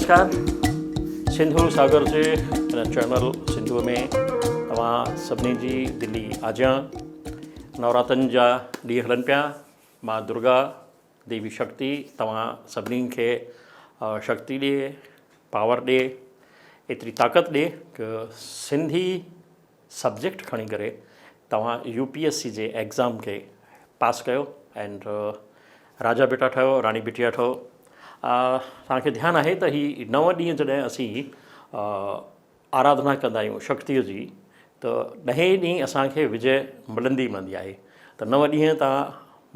نمسڪار سنڌو ساگر جي هن چينل سنڌوء ۾ توهان سڀني جي دلي آجيان نوراتن جا ڏينهن هلن پيا مان درگا ديوي شڪتي توهان سڀني کي شڪتي ڏي پاور ڏي ايتري طاقت ڏي ته سنڌي سبجيڪٽ کڻي ڪري توهان يو پي ايس سي جي ايگزام کي پاس ڪيو اينڊ راجا بيٽا ٺهيو راڻي بٽيا ٺهو. توهان کي ڌيان آهي ته هي نو ڏينهن جڏهن اسين آراڌنا ڪندا آهيون شڪتيء جي ته ڏهين ڏينهن اسان کي وجي ملندي ئي ملندي آهي ته نو ڏينهن تان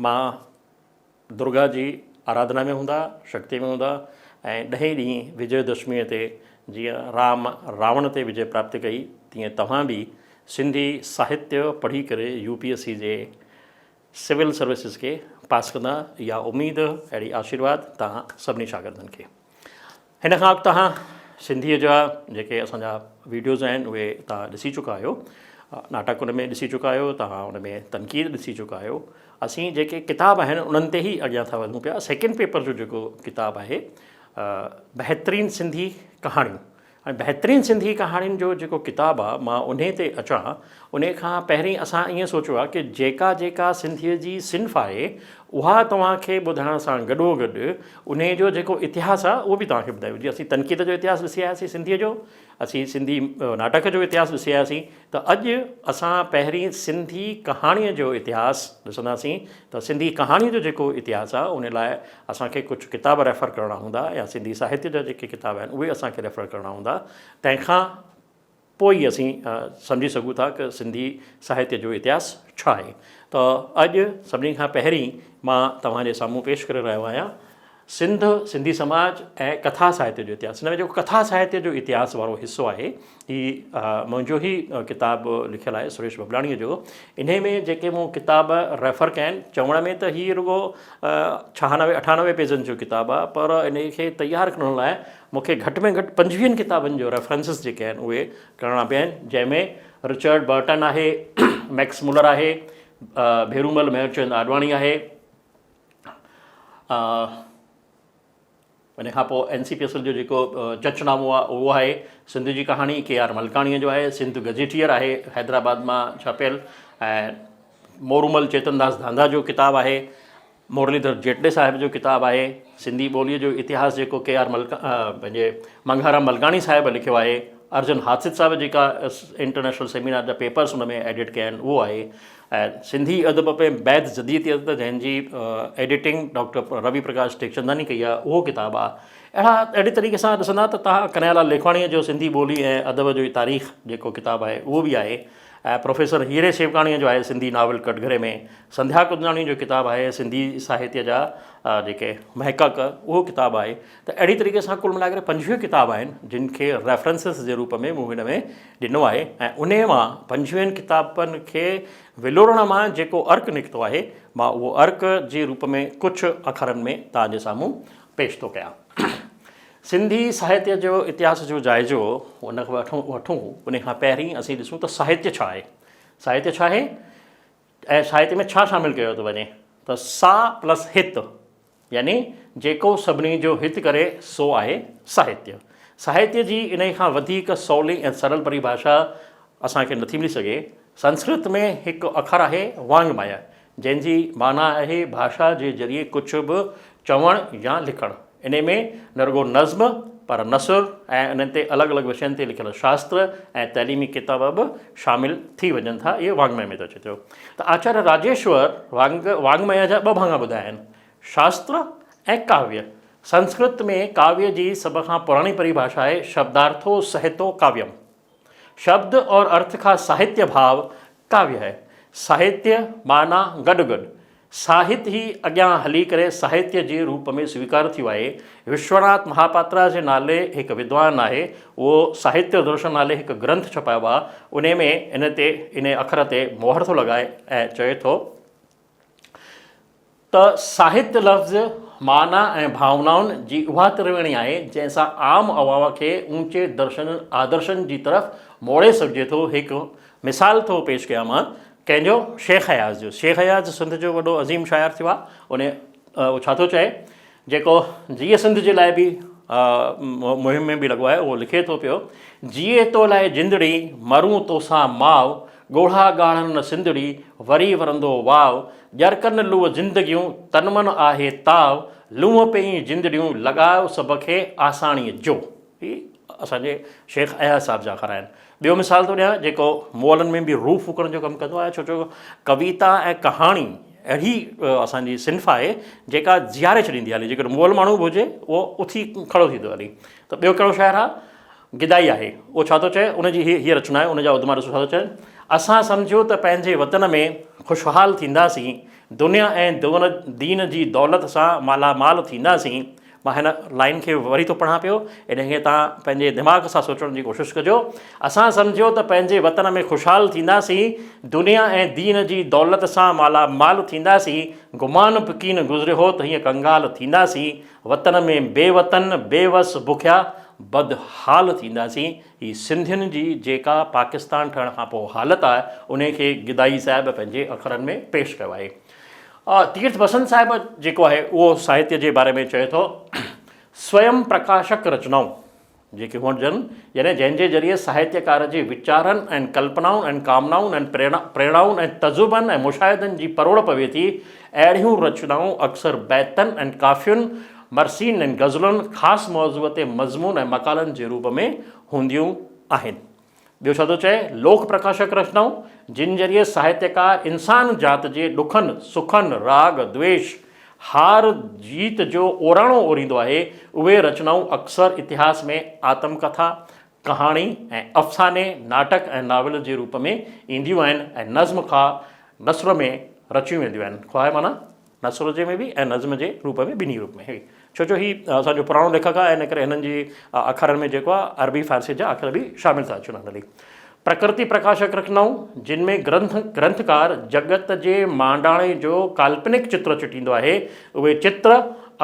مان درگا جي آراڌنا ۾ هوندا، شڪتيء ۾ هوندا ۽ ڏهين ڏينهن وجي دشميء تي جيئن رام راوڻ تي وجي پراپت ڪئي تيئن توهان به سنڌي ساهتيه پڙهي ڪري يو پي ايس سي جي سول سروسز کي پاس ڪندا اها اميد اهڙي آشيرواد توهان سڀني شاگردن کي. هن کان اڳ توهان سنڌيء جا جيڪي اسان جا ويڊيوز آهن اهي توهان ڏسي چڪا آهيو ناٽڪ ان ۾ ڏسي چڪا آهيو توهان ان ۾ تنقيد ڏسي چڪا آهيو اسين جيڪي ڪتاب آهن انهن تي ئي اڳيان ٿا وڌون پيا سيڪنڊ پيپر جو جيڪو ڪتاب آهي بهترين سنڌي ڪهاڻيون ۽ بهترين سنڌي ڪهاڻين جو جيڪو ڪتاب آ مان انهي تي اچان انهي کان پهرين اسان ائين سوچيو آ ڪي جيڪا جيڪا سنڌيء جي صنف آهي اها توهان کي ٻڌائڻ سان گڏو گڏ انهي جو جيڪو اتهاس آ اهو به توهان کي ٻڌايون جيئن اسين تنقيد جو اتهاس ڏسي آياسين سنڌيء جو اسين سنڌي ناٽڪ جو اتهاس ڏسي آياسين ته اڄ اسان پهرين سنڌي ڪهاڻيء جو اتهاس ڏسنداسين ته سنڌي ڪهاڻيء جو جيڪو اتهاس آهي ان لاء اسان کي ڪجهه ڪتاب ريفر ڪرڻا هوندا يا سنڌي ساهتيه جا جيڪي ڪتاب آهن اهي اسان کي ريفر ڪرڻا هوندا تنهن کان پوء ئي اسين سمجهي سگهون ٿا ته سنڌي ساهتيه جو اتهاس ڇا آهي ته اڄ سڀني کان پهرين مان توهان جي سامهون پيش ڪري رهيو آهيان سنڌ، سنڌي سماج ۽ ڪٿا ساهتيه جو اتهاس. هن ۾ جيڪو ڪٿا ساهتيه جو اتهاس وارو حصو آهي، هي منهنجو ئي ڪتاب لکيل آهي سريش ببلاڻيء جو. انهي ۾ جيڪي مون ڪتاب ريفر ڪيا آهن، چوڻ ۾ ته هي رڳو ڇهانوي اٺانوي پيجن جو ڪتاب آهي، پر انهي کي تيار ڪرڻ لاء مون کي گهٽ ۾ گهٽ پنجويهن ڪتابن جو ريفرنسز جيڪي آهن اهي ڪرڻا پيا آهن، جنهن ۾ رچرڊ برٽن آهي، ميڪس مولر آهي، ڀيرومل مهرچند آڏواڻي آهي، ان کان پوء N C P S L جو جيڪو چچ نامو آهي اهو آهي، سنڌ جي ڪهاڻي ڪي آر ملڪاڻيء جو آهي، سنڌ گزيٽيئر آهي حيدرآباد مان ڇپيل ۽ مورومل چيتن داس ڌانڌا جو ڪتاب آهي، مرليڌر جيٽلي صاحب جو ڪتاب آهي، سنڌي ٻوليء جو اتهاس جيڪو ڪي آر ملڪا پنهنجي منگهارام ملڪاڻي صاحب لکيو آهي، ارجن حاسد صاحب جيڪا انٽرنيشنل سيمينار جا پيپرس ان ۾ ايڊٽ ڪيا آهن اهو آهي ۽ سنڌي ادب ۾ بعد جديديت جنهن جي ايڊيٽنگ ڊاڪٽر روي پرڪاش ٽيڪچنداني ڪئي آهي اهو ڪتاب آهي. اهڙا اهڙي طريقي سان ڏسندا ته توهان ڪنهيا لال ليکواڻيء جو سنڌي ٻولي ۽ ادب جي تاريخ جيڪو ڪتاب آهي اهو به آهي ۽ پروفيسر هيري شيوڪاڻيء جو آهي سنڌي ناول ڪٽگهري ۾ سنڌيا ڪنداڻيء جو ڪتاب آهي سنڌي ساهتيه جا جيڪي محقق اهو ڪتاب آهي ته اهڙي طريقي سان ڪل ملائي ڪري 25 ڪتاب آهن جن کي ريفرنسز جي روپ ۾ مون هن ۾ ڏنو آهي ۽ انهي مان پنجويهن ڪتابن کي ولوڙڻ مان جيڪو عرق نڪتو آهي مان اهو عرق جي روپ ۾ ڪجهه اکرن ۾ توهان جي سامهون پيش ٿو ڪيان. سنڌي ساهتيه جو اتهاس جو جائزو ان کان وٺون وٺون ان کان پهرين اسين ڏسون ته ساهتيه ڇا آهي؟ ساهتيه ڇا آهي ۽ ساهتيه ۾ ڇا شامل ڪيو ٿو وڃي ته سا پلس هت يعني جيڪو سڀني جو هت ڪري سو آهي ساهتيه. ساهتيه جي انهيء کان وڌيڪ سولي ۽ سرل پريڀاشا اسان کي نٿي ملي سگهي. سنسڪرت ۾ هڪ اکر آهي وانگميه جنهن جي معنيٰ آهي ڀاشا جي ذريعي ڪجهه به چوڻ يا لکڻ. انهيء ۾ نه رڳو نظم پر نثر ۽ انهن تي الڳ الڳ وشين تي لکيل شاستر ۽ تعليمي ڪتاب به شامل ٿي وڃن ٿا. اهو وانگميه ۾ ٿو اچي ٿيو ته آچاريه راجيشور وانگ وانگميه جا ٻه ڀاڱا ٻڌايا آهن، شاستر ۽ ڪاويه. سنسڪرت ۾ ڪاويه جي سڀ کان پراڻي پريڀاشا آهي شبدارٿو سهتو ڪاويم. شبد اور ارٿ کا ساهتيه ڀاو ڪاويه آهي. ساهتيه معنيٰ گڏ گڏ. ساهت ئي اڳيان هلي ڪري ساهتيه جي روپ ۾ سويڪار ٿيو آهي. وشوناٿ مهاپاترا جي نالي هڪ ودوان آهي، اهو ساهتيه درشن نالي هڪ گرنٿ ڇپايو آهي، انهي ۾ ان تي انهي اکر تي مهر ٿو لڳائي ۽ چئي ٿو ته ساهت لفظ معنيٰ ۽ ڀاونائن جي اها ترويڻي آهي، جنهن سان عام عوام کي اونچي درشنن آدرشن جي طرف موڙي سگهجي ٿو. هڪ مثال ٿو پيش ڪيان مان ڪنهن جو؟ شيخ اياز جو. شيخ اياز سنڌ جو وڏو عظيم شاعر ٿيو آهي. ان اهو ڇا ٿو چئي جيڪو جيئي سنڌ جي لاء به مهم ۾ به لڳو آهي اهو لکي ٿو پيو، جيئي تو لاء جندڙي، مرون توسان ماء، ڳوڙها ڳاڙهن نه سنڌڙي، وري ورندو واء، ڄرڪن لوء زندگيون، تن من آهي تاء، لونء پيئين جندڙيون، لڳاء سڀ کي آساڻيء جو. هي اسان جي شيخ اياز صاحب جا اکر آهن. ٻيو مثال ٿو ڏيان جيڪو مئلن ۾ به روح ڦوڪڻ جو ڪم ڪندو آهي ڇو جو ڪويتا ۽ ڪهاڻي اهڙي اسان جي صنف آهي جيڪا جياري ڇڏيندي آهي جيڪڏهن مئل ماڻهو به هجي اهو اٿي کڙو ٿي ٿو هلي ته ٻيو ڪهڙو شاعر آهي گدائي آهي اهو ڇا ٿو چئي ان جي هيء رچنا آهي ان جا اڌما ڏسو ڇا ٿو چئي اسان سمجهيو ته پنهنجي وطن ۾ خوشحال ٿينداسين دنيا ۽ دين جي دولت سان مالا مال ٿينداسين مان هن لائين کي وري ٿو پڙهان پيو، ان کي توهان پنهنجي دماغ سان سوچڻ جي ڪوشش ڪجو. اسان سمجهيو ته پنهنجي وطن ۾ خوشحال ٿينداسين، دنيا ۽ دين جي دولت سان مالا مال ٿينداسين، گمان به ڪين گذريو هو ته هيئن ڪنگال ٿينداسين، وطن ۾ بي وطن، بي وس، بکيا، بدحال ٿينداسين. هي سنڌين جي جيڪا پاڪستان ٺهڻ کان پوء حالت آهي، انهي کي گدائي صاحب پنهنجي اکرن ۾ پيش ڪيو آهي. تيرٿ بسنت صاحب جيڪو آهي اهو ساهتيه جي باري ۾ چئي ٿو، سويم پرڪاشڪ رچنائون جيڪي هئڻ جن يعني جنهن جي ذريعي ساهتيڪار جي ويچارن ۽ ڪلپنائن ۽ ڪامنائن ۽ پريرڻائن ۽ تجربن ۽ مشاهدن جي پروڙ پوي ٿي، اهڙيون رچنائون اڪثر بيتن ۽ ڪافين، مرثين ۽ غزلن، خاص موضوع تي مضمون ۽ مقالن جي روپ ۾ هونديون آهن. ٻيو ڇا ٿو چئي، لوڪ پرڪاشڪ رچنائون، جن ذريعي ساهتيڪار انسان ذات جي ڏکن، سکن، راڳ، دويش، هار جيت جو اوراڻو اوريندو آهي، اهي رچنائون اڪثر اتهاس ۾ آتم ڪٿا، ڪهاڻي ۽ افساني، ناٽڪ ۽ ناول جي روپ ۾ اينديون آهن ۽ نظم خواه نثر ۾ رچيون وينديون آهن. خواه معنيٰ نثر جي ۾ به ۽ نظم جي روپ ۾ ٻنهي روپ ۾. ڇو جو هي اسان جو پراڻو ليکڪ آهي ان ڪري هنن جي اکرن ۾ جيڪو آهي عربي فارسي جا اکر به شامل ٿا اچن هلي. پرڪرتي پرڪاشڪ رکنائون جن ۾ گرنٿ گرنٿڪار جڳت جي مانڊاڻي جو ڪالپنڪ چتر چٽيندو آهي اهي چتر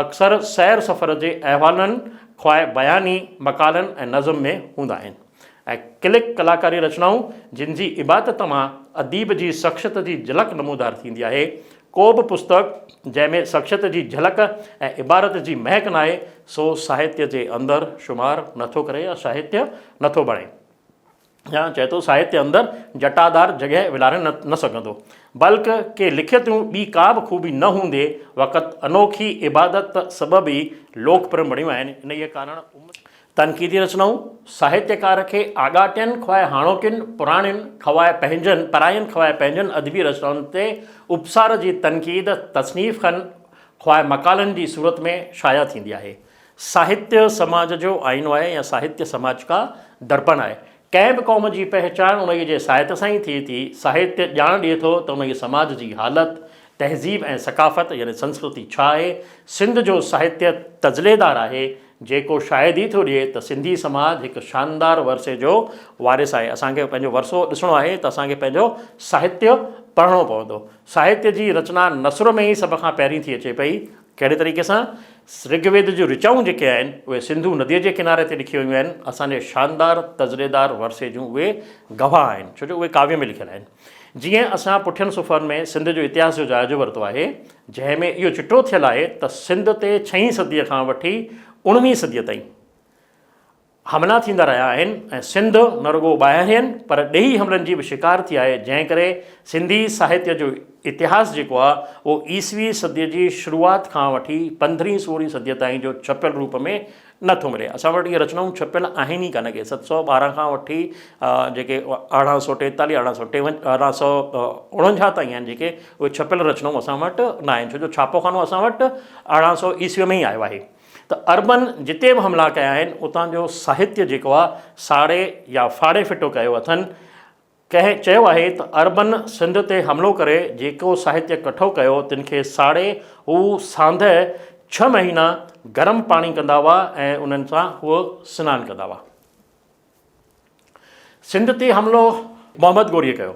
اڪثر سير سفر جي احوالن خواهه بياني مقالن ۽ نظم ۾ هوندا آهن ۽ ڪلڪ ڪلاڪاري رچنائون جن جي عبادت مان اديب جي شخصيت جي جهلڪ نمودار ٿيندي آهي ڪو به پستڪ جنهن ۾ شخصيت جي جهلڪ ۽ عبارت جي مهڪ ناهي، سو ساهتيه جي اندر شمار نٿو ڪري يا ساهتيه نٿو بڻي. يا چئي ٿو ساهتيه اندر جٽادار جڳهه ولاري نه سگهندو. بلڪ ڪي لکيتون ٻي ڪا به خوبي نه هوندي فقط انوکي عبادت سبب ئي لوڪ پريم بڻيون آهن. انهيء ڪارڻ. تنقيدي رچنائون، ساهتيڪار کي آڳاٽين خواهه هاڻوڪين، پراڻين خواهه پنهنجن، پراين خواهه پنهنجن ادبي رچنائن تي اپسار جي تنقيد تصنيف کن خواهه مقالن جي صورت ۾ شايع ٿيندي آهي. ساهتيه سماج جو آئينو آهي يا ساهتيه سماج ڪا درپڻ آهي. ڪنهن به قوم جي پهچان انهيء جي ساهت سان ئي ٿئي ٿي. ساهتيه ڄاڻ ڏئي ٿو ته انهيء سماج جي حالت، تهذيب ۽ ثقافت يعني سنسڪرتي ڇا آهي. سنڌ جو ساهتيه تجليدار آهي، جيڪو شاهدي ٿو ڏئي ته سنڌي سماج هڪ شاندار ورثي جو وارث آهي. اسان کي پنهنجو ورثو ڏسڻو آهي ته اسان کي پنهنجو ساهتيه پڙهڻو پوندو. ساهتيه جي رچنا نثر ۾ ئي سڀ کان پهرين ٿي اچي پئي. ڪهڙي طريقي سان؟ رگ ويد جون رچائون جيڪي آهن، اهي سنڌو نديء جي ڪناري تي لکيون ويون آهن. اسان جي شاندار تجريدار ورثي جون اهي گواهه آهن، ڇو جو اهي ڪاويه ۾ لکيل آهن. جيئن اسان پٺين صفحن ۾ سنڌ جو اتهاس جو جائزو ورتو آهي، جنهن ۾ اهو چٽو ٿيل آهي ته سنڌ تي ڇهين صديء کان وٺي اڻويهين صديء تائين حملا ٿيندا رهيا آهن ۽ سنڌ نه رڳو ٻاهرين پر ڏيهي حملن جي به شڪار ٿي آهي، جنهن ڪري سنڌي ساهتيه جو اتهاس جيڪو آهي اهو عيسوي صديء جي شروعات کان وٺي پندرهين سورهين صديء تائين جو ڇپيل روپ ۾ نه ٿو ملي. اسان وٽ اهي رچنائون ڇپيل آهن ئي ڪانه ڪي. 712 کان وٺي جيڪي 1843، 1849 تائين آهن جيڪي اهي ڇپيل رچنائون اسان وٽ نه آهن ڇو جو ڇاپوخانو اسان وٽ 1800 عيسويء ۾ ئي آيو آهي ته عربن جتي به حملا ڪيا آهن اتان جو ساهتيه جيڪو آهي ساڙي يا ڦاڙي ڦٽو ڪيو اٿن. ڪنهن چيو آهي ته عربن سنڌ تي حملو ڪري جيڪو ساهتيه ڪٺو ڪيو تن کي ساڙي هو ساندهه ڇهه مهينا گرم پاڻي ڪندا هئا ۽ انهن سان هو سنان ڪندا هئا. سنڌ تي حملو محمد غوريء ڪيو.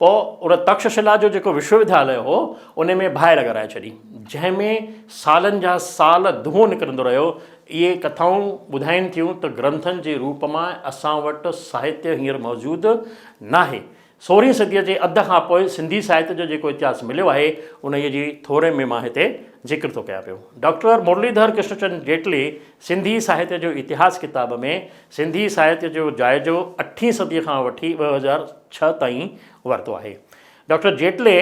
پوء ان تڪش شلا جو جيڪو وشو ودياليه هو ان ۾ باهه لڳارائي ڇڏي جنهن ۾ سالن جا سال دونهون نڪرندو رهيو. اهي ڪٿائون ٻڌائين ٿيون ته گرنٿن جي روپ مان اسان وٽ ساهتيه هينئر موجود ناهي. سورهين صديء جي اڌ کان پوء سنڌي ساهتيه جو جيڪو اتهاس مليو آهي، انهيء جي ٿوري ۾ مان هتي ذڪر ٿو ڪيان پيو. ڊاڪٽر مرليڌر ڪرشنچند جيٽلي سنڌي ساهتيه جو اتهاس ڪتاب ۾ سنڌي ساهتيه جو جائزو اٺين صديء کان وٺي 2006 تائين ورتو آهي. ڊاڪٽر جيٽلي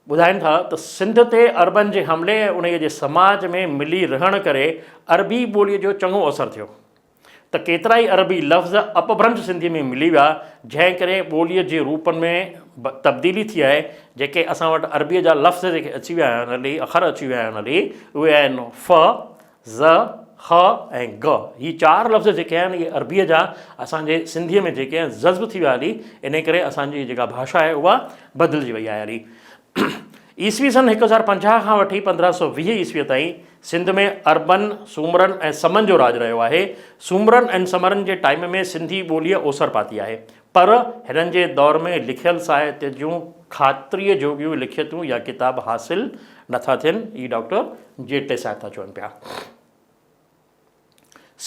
ٻڌائين ٿا ته سنڌ تي عربن جي حملي ۽ انهيء جي سماج ۾ ملي رهڻ ڪري عربي ٻوليء جو چڱو اثر ٿيو ته ڪيترائي عربي لفظ اپڀرنش سنڌيء ۾ ملي ويا، جنهن ڪري ٻوليء جي روپن ۾ تبديلي ٿي آهي، جيڪي اسان وٽ عربيء جا لفظ جيڪي اچي ويا آهن هلي، اکر اچي ويا آهن هلي، اهي آهن ف، ز، خ ۽ گ. هي چار لفظ جيڪي آهن اهي عربيء جا اسان جي سنڌيء ۾ جيڪي آهن جذب ٿي ويا هلي، انهيء ڪري اسان جي جيڪا ڀاشا آهي اها بدلجي وئي آهي هلي. عيسوي سن 1050 کان وٺي 1520 عيسويء تائين سنڌ ۾ عربن، سومرن ۽ سمن جو راڄ رهيو آهي. سومرن ۽ سمرن جي ٽائيم ۾ سنڌي ٻوليء اوسر پاتي آهي. پر هنن جي دور ۾ لکيل ساهتيه جون خاطريء جوڳيون لکيتون يا ڪتاب حاصل نٿا ٿين، هي ڊاڪٽر جيٽلي صاحب ٿا چون پيا.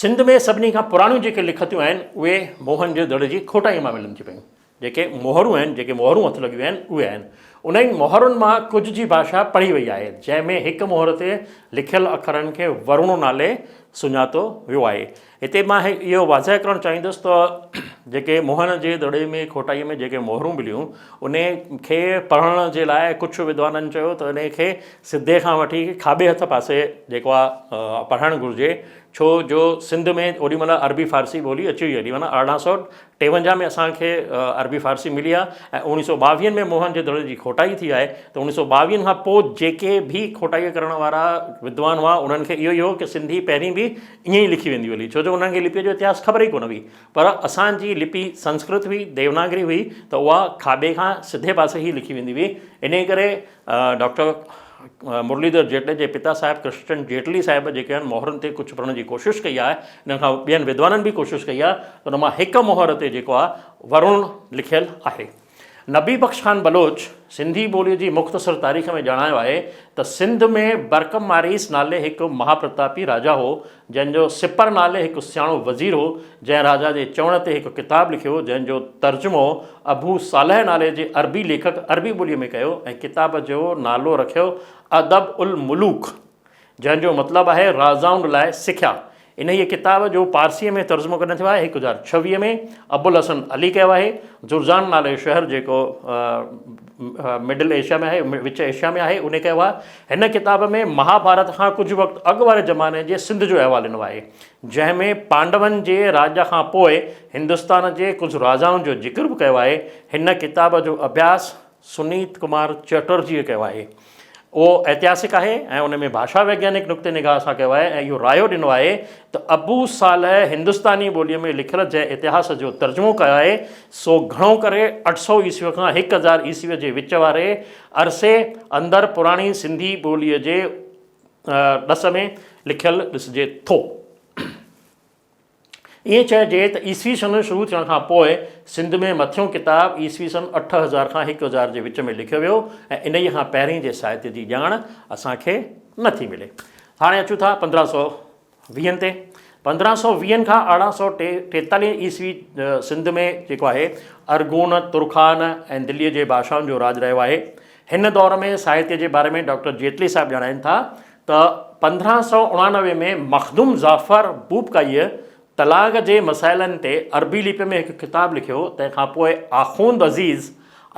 سنڌ ۾ سڀني کان پراڻيون جيڪي لکتيون آهن، اهي موهن جي دڙي جي کوٽائيء مان ملن ٿيون پيون. جيڪي مهرون آهن، جيڪي مهرون هٿ لڳيون آهن، اهي آهن. انهن مهرن مان ڪجهه جي ڀاشا پڙهي وئي آهي، جنهن ۾ هڪ مهر تي لکيل اکرن کي ورڻو نالي سڃاتو ويو آهي. هتي مان اهو واضح ڪرڻ چاهيندس ته جيڪي موهن جي دڙي ۾ کوٽائيء ۾ جيڪي مهرون مليون، انهي کي پڙهڻ جي لاء ڪجهه ودوانن چيو ته انهي کي سڌي کان وٺي کاٻي هٿ پاسي جيڪو آهي پڙهڻ گهرجي، ڇو جو سنڌ ۾ اوڏي مهل عربي فارسي ٻولي اچي وئي هلي، معنيٰ 1853 ۾ اسان کي عربي فارسي ملي آهي ۽ اوڻيهه سو ٻاويهن ۾ موهن جي دڙي جي کوٽائي ٿي آهي ته اوڻيهه سو ٻاويهن کان پوء جيڪي به کوٽائي ڪرڻ وارا ودوان هئا انهن کي اهو ئي هو ڪه سنڌي پهرين به ائين ئي لکي ويندي هئي ڇو جو انهن کي لپيء جو اتهاس خبر ئي ڪونه هئي پر اسان جي لپي سنسڪرت هئي ديوناگري هئي ته اها کاٻي کان سڌي پاسي ئي لکي ويندي هئي انهي ڪري ڊاڪٽر مرليڌر جيٽلي جي پتا صاحب ڪرشن جيٽلي صاحب جيڪي آهن مهرن تي ڪجهه پڙهڻ جي ڪوشش ڪئي آهي ان کان ٻين ودوانن به ڪوشش ڪئي آهي ته ان مان هڪ مهر تي جيڪو آهي ورڻ لکيل آهي. نبي بخش خان بلوچ سنڌي ٻوليء جي مختصر تاريخ ۾ ڄاڻايو آهي ته سنڌ ۾ برڪم ماريس نالي هڪ مهاپرتاپي راجا هو، جنهن جو سپر نالي هڪ سياڻو وزير هو، جنهن راجا جي چوڻ تي هڪ ڪتاب لکيو، جنهن جو ترجمو ابو صالح نالي جي عربي ليکڪ عربي ٻوليء ۾ ڪيو ۽ ڪتاب جو نالو رکيو ادب الملوڪ. جنهن جو مطلب آهي رازائن لاء سکيا. انهيء ڪتاب جو پارسيء ۾ ترجمو ڪڏهن ٿيو آهي؟ 1026 ۾ ابوالحسن علي ڪيو آهي. جرجان نالي شهر جيڪو مڊل ايشيا ۾ آهي، وچ ايشيا ۾ آهي، انهي ڪيو آهي. هن ڪتاب ۾ مهاڀارت کان ڪجهه وقت اڳ واري زماني جي سنڌ جو احوال ڏنو آهي، جنهن ۾ پانڊون جي راڄ کان پوء هندستان جي ڪجهه رازائن جو ذڪر به ڪيو آهي. هن ڪتاب جو اڀياس سنيت ڪمار چئٽرجيء ڪيو آهي. اهو ائتهاسڪ آهي ۽ ان ۾ ڀاشا ويگيانڪ نقطي نگاهه سان ڪيو آهي ۽ اهو رايو ڏنو آهي ته ابو صالح هندستاني ٻوليء ۾ لکيل جنهن اتهاس جو ترجمو ڪيو آهي سو گهڻو ڪري 800 عيسويء کان 1000 عيسويء جي وچ واري عرصي اندر پراڻي سنڌي ٻوليء جي ڏس ۾ لکيل ڏسجي ٿو. ائين چئجي ته عيسوي سن شروع ٿيڻ کان پوء سنڌ ۾ مٿيون ڪتاب عيسوي سن 8000 کان 1000 جي وچ ۾ لکيو ويو ۽ انهيء کان پهرين جي ساهتيه جي ڄاڻ اسان کي نه ٿي ملي. هاڻي اچون ٿا 1520 تي. 1520 کان 1843 عيسوي سنڌ ۾ جيڪو آهي ارغون، ترخان ۽ دليء جي بادشاهن جو راڄ رهيو آهي. هن دور ۾ ساهتيه جي باري ۾ ڊاڪٽر جيٽلي صاحب ڄاڻائين ٿا ته 1589 ۾ مخدوم جعفر بوبڪائيء طلاق جي مسائلن تي عربي لپي ۾ هڪ ڪتاب لکيو، تنهن کان پوء آخوند عزيز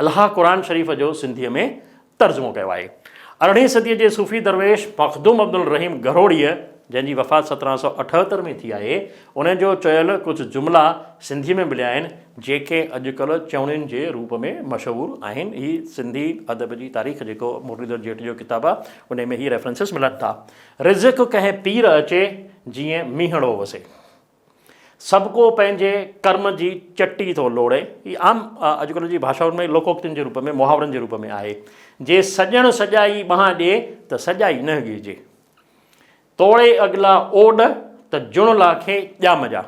الله قرآن شريف جو سنڌيء ۾ ترجمو ڪيو آهي. ارڙهين صديء جي صوفي درويش مخدوم عبدالرحيم گرهوڙيء، جنهن جي وفات 1778 ۾ ٿي آهي، ان جو چيل ڪجهه جملا سنڌيء ۾ مليا آهن، جيڪي اڄڪلهه چوڻين جي روپ ۾ مشهور آهن. هي سنڌي ادب جي تاريخ جيڪو مرليڌر جيٺ جو ڪتاب آهي، انهي ۾ هي ريفرنسز ملن ٿا. رزق ڪنهن پير اچي، جيئن مينهڙو وسي. سڀڪو پنهنجي ڪرم جي چٽي ٿو لوڙي. هي عام اڄڪلهه جي ڀاشائن ۾ لوڪوڪتين جي روپ ۾ محاورن جي روپ ۾ آهي. جي سڄڻ سڄائي ٻانهن ڏي ته سڄائي نه ڳيجي. توڙي اڳلا اوڏ ته جڻ لاکي ڄام جا.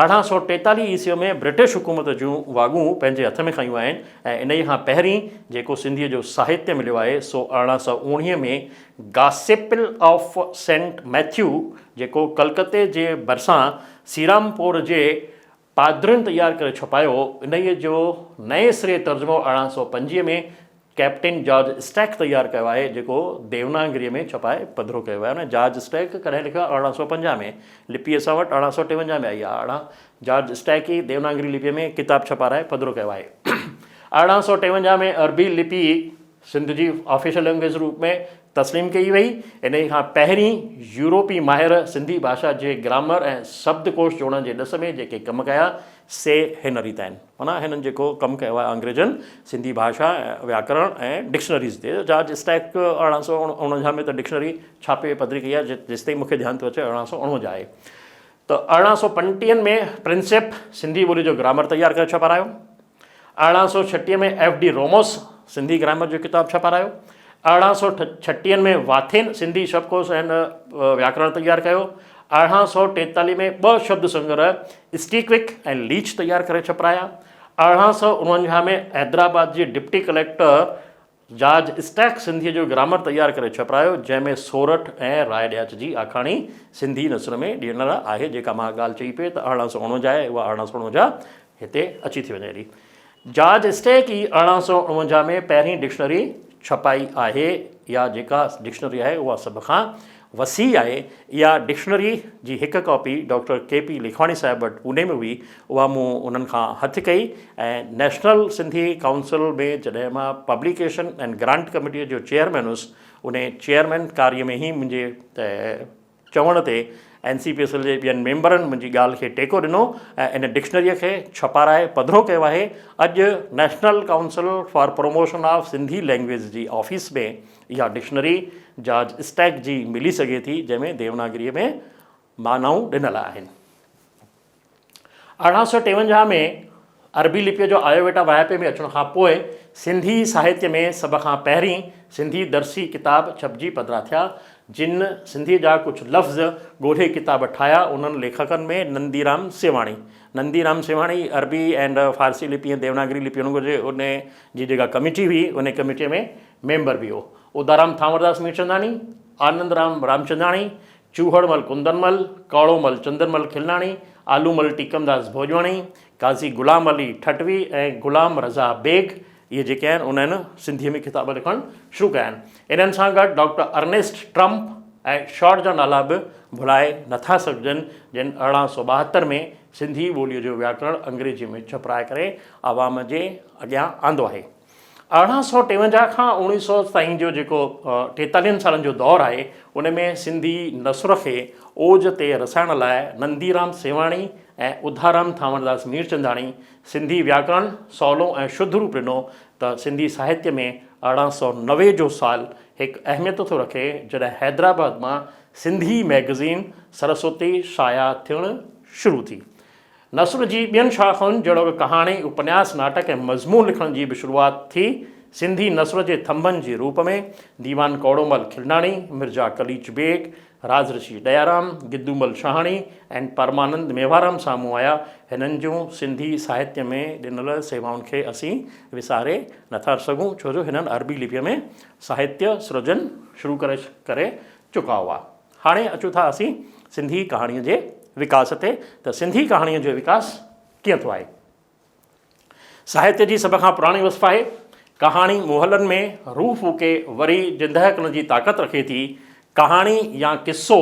1843 عيسويء ۾ برٽش حڪومت جون واڳون پنهنجي هٿ ۾ کنيون آهن ۽ انهيء کان پهرين جيڪو سنڌيء جو ساهتيه مليو آهي سو 1819 ۾ گاسيپل آف سينٽ ميٿيو جيڪو ڪلڪتي جي ڀرسان سيرامپور جي پادرين تيار ڪري ڇپايو هو، انهيء جو نئين سري ترجمو 1825 ۾ ڪئپٽن جارج اسٽيڪ تيار ڪيو آهي، جيڪو ديوناگريء ۾ ڇپائي پڌرو ڪيو ويو آهي. جارج اسٽيڪ ڪڏهن لکيو آهي؟ 1850 ۾. لپي اسان وٽ 1853 ۾ آئي آهي. جارج اسٽيڪ ئي ديوناگري لپيء ۾ ڪتاب ڇپارائي پڌرو ڪيو آهي. 1853 ۾ عربي لپي سنڌ جي آفيشل لينگويج روپ ۾ تسليم ڪئي وئي. انهيء کان پهرين يورپي ماهر سنڌي ڀاشا جي گرامر ۽ شبد ڪوش جوڙڻ جي ڏس ۾ جيڪي ڪم ڪيا، سي هن ريت آهن. معنيٰ هنن جيڪو ڪم ڪيو آهي انگريزن سنڌي ڀاشا ۽ وياڪرڻ ۽ ڊڪشنريز تي. جارج اسٽيڪ 1849 ۾ ته ڊڪشنري ڇاپي پڌري ڪئي آهي، جيستائين مون کي ڌيان ٿو اچي 1849 آهي. ته 1835 ۾ پرنسيپ سنڌي ٻولي جو گرامر تيار ڪري ڇپارايو. 1836 ۾ ايف ڊي روموس سنڌي گرامر جو ڪتاب ڇپارايو. 1836 ۾ واٿين سنڌي شبڪوش ۽ وياڪرڻ تيار ڪيو. 1843 ۾ ٻه شبد سنگرهه اسٽيڪوڪ ۽ ليچ تيار ڪري ڇپرايا. 1849 ۾ حيدرآباد جي ڊپٽي ڪليڪٽر جارج اسٽيڪ سنڌيء جو گرامر تيار ڪري ڇپرايو، جنهن ۾ سورٺ ۽ راء ڏياچ جي آکاڻي سنڌي نثر ۾ ڏنل آهي، جيڪا مان ڳالهه چئي پئي ته 1849 آهي، اها 1849 هتي اچي ٿي وڃي هلي. جارج اسٽيڪ ئي 1849 ۾ پهرين ڊڪشنري ڇپائي آهي. اها جيڪا ڊڪشنري آهي، اها سڀ کان وسيع آهي. اها ڊڪشنري جي هڪ copy doctor K P Lekhwani صاحب وٽ پوني ۾ هئي، اها مون انهن کان هٿ ڪئي ۽ نيشنل سنڌي ڪائونسل ۾ جڏهن مان پبليڪيشن اينڊ گرانٽ ڪميٽيء جو چيئرمين هيس، انهي چيئرمين ڪاري ۾ ئي منهنجي چوڻ تي اين سي پي ايس ايل جي ٻين ميمبرن منهنجي ڳالهه کي ٽيڪو ڏنو ۽ ان ڊڪشنريء کي ڇپارائي پڌرو ڪيو آهي. اڄ national council for promotion of Sindhi language جي آفيس ۾ اها ڊڪشنري جارج اسٽيڪ جي ملي سگهي ٿي، جنهن ۾ ديوناگريء ۾ معنائون ڏنل آهن. 1853 ۾ عربي لپيء جو آيوويٽا واهپي ۾ اچڻ کان پوء سنڌي ساهتيه ۾ سڀ کان پهرين سنڌي درسي ڪتاب ڇپجي پڌرا ٿيا، جن سنڌيء جا ڪجهه لفظ ڳولهي ڪتاب ٺاهيا، انهن ليکڪن ۾ ننديرام سيوهاڻي، ننديرام سيوهاڻي عربي اينڊ فارسي لپي ۽ ديوناگري لپي هن گهرجي ان جي جيڪا ڪميٽي هئي، ان ڪميٽيء ۾ ميمبر به هو. ادارام ٿانورداس ميرچنداڻي، آنندرام رامچنداڻي، چوهڙمل ڪندنمل، ڪاڙومل چندنمل کلناڻي، آلومل ٽيڪمداس ڀوڄواڻي، قاضي غلام علي ٺٽوي ۽ غلام رضا بيگ اهي جيڪي آهن انهن سنڌيء ۾ ڪتاب لکڻ شروع ڪيا آهن. انهن سان گڏ ڊاڪٽر ارنيسٽ ٽرمپ ۽ شارٽ جا نالا به ڀلائي نٿا سگهجن جن 1872 ۾ سنڌي ٻوليء جو وياڪرڻ انگريزيء ۾ ڇپرائي ڪري عوام جي اڳيان آندو آهي. 1853 کان 1900 تائين جو جيڪو ٽيتاليهن سالن جو دور آهي ان ۾ سنڌي نثر کي اوج تي رسائڻ لاء ننديرام سيوهاڻي ۽ اڌارام ٿانورداس ميرچنداڻي سنڌي وياڪرڻ سولو ۽ شڌ روپ ڏنو ته سنڌي ساهتيه ۾ 1890 جو سال هڪ اهميت ٿو رکي جڏهن حيدرآباد مان سنڌي مئگزين سرسوتي شايع ٿيڻ شروع ٿي. نثر جي ٻين شاخن جهڙوڪ ڪهاڻي، اپنياس، ناٽڪ ۽ مضمون لکڻ جي به شروعات ٿي. سنڌي نثر جي ٿنڀن جي روپ ۾ ديوان ڪوڙومل کلناڻي، مرزا قليچ بيگ، راز رشي ڏيارام، گدومل شاهاڻي ۽ پرمانند ميوارام سامهون آيا. هنن جون سنڌي ساهتيه ۾ ڏنل سيوائن کي اسين وساري نٿا سگهون، ڇو جو هنن عربي لپيء ۾ ساهتيه سرجن شروع ڪري چڪا هئا. هاڻي اچون ٿا اسين سنڌي ڪهاڻيء جي وڪاس تي ته سنڌي ڪهاڻيء جو وڪاس ڪيئن ٿيو آهي. ساهتيه جي سڀ کان پراڻي وصف آهي. ڪهاڻي مهلن ۾ روح ڦوڪي وري زندهه ڪرڻ جي طاقت رکي ٿي. ڪهاڻي يا قصو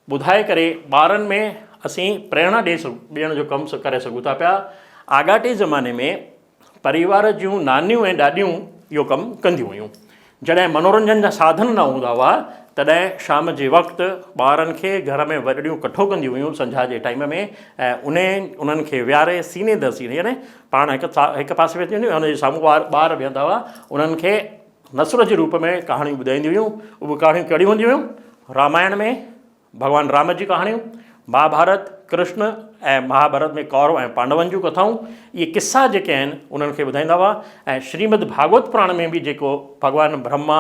ٻڌائي ڪري ٻارن ۾ اسين پريرڻا ڏيڻ جو ڪم ڪري سگهون ٿا پيا. آڳاٽي زماني ۾ پريوار جون نانيون ۽ ڏاڏيون اهو ڪم ڪنديون هيون. جڏهن منورنجن جا ساڌن نه هوندا هئا، تڏهن شام جي وقت ٻارن کي گهر ۾ وڏڙيون ڪٺو ڪنديون هيون سنجها جي ٽائيم ۾ ۽ انهن انهن کي ويهاري سيني در سيني يعني پاڻ هڪ هڪ پاسي ويهنديون هيون ۽ ان جي سامهون ٻار ٻار ويهندا هئا انهن کي نثر جي روپ ۾ ڪهاڻيون ٻڌائينديون هيون. اهي ڪهاڻيون ڪهڙيون هونديون هيون؟ رامائڻ ۾ ڀڳوان رام جون ڪهاڻيون، مهاڀارت، ڪرشن ۽ مهاڀارت ۾ ڪورو ۽ پانڊون جون ڪٿائون، اهي قصا جيڪي آهن انهن کي ٻڌائيندا هئا ۽ شريمد ڀاڳوت پراڻ ۾ به جيڪو ڀڳوان برهما،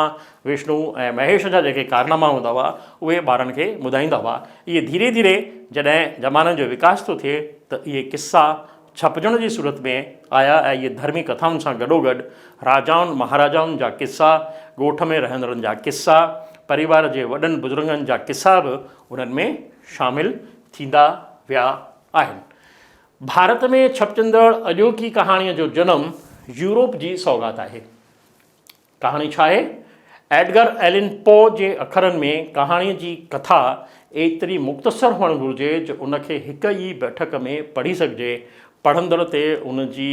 وشنو ۽ مهيش جا جيڪي ڪارناما هوندا هئا اهي ٻارن کي ٻڌائيندا هئا. اهي ڌيري ڌيري جڏهن زمانن جو وڪاس ٿو ٿئي ته اهي قصا ڇپجڻ جي صورت ۾ آيا ۽ اهي ڌرمي ڪٿائن سان گڏوگڏ راجائن مهاراجائن جا قصا، ڳوٺ ۾ رهندڙن جا قصا، پريوار جي وڏن بزرگن جا قصا به انهن ۾ شامل ٿيندا ويا آهن. ڀارت ۾ ڇپجندڙ اڄوڪي ڪهاڻيء جو جنم يورپ جي سوغات آهي. ڪهاڻي ڇا آهي؟ ايڊگر ايلن پو جي اکرن ۾ ڪهاڻيء جي ڪٿا ايتري مختصر هئڻ گهرجي جو ان کي هڪ ئي بيٺڪ ۾ پڙهي سگهجي، پڙهندڙ تي ان جي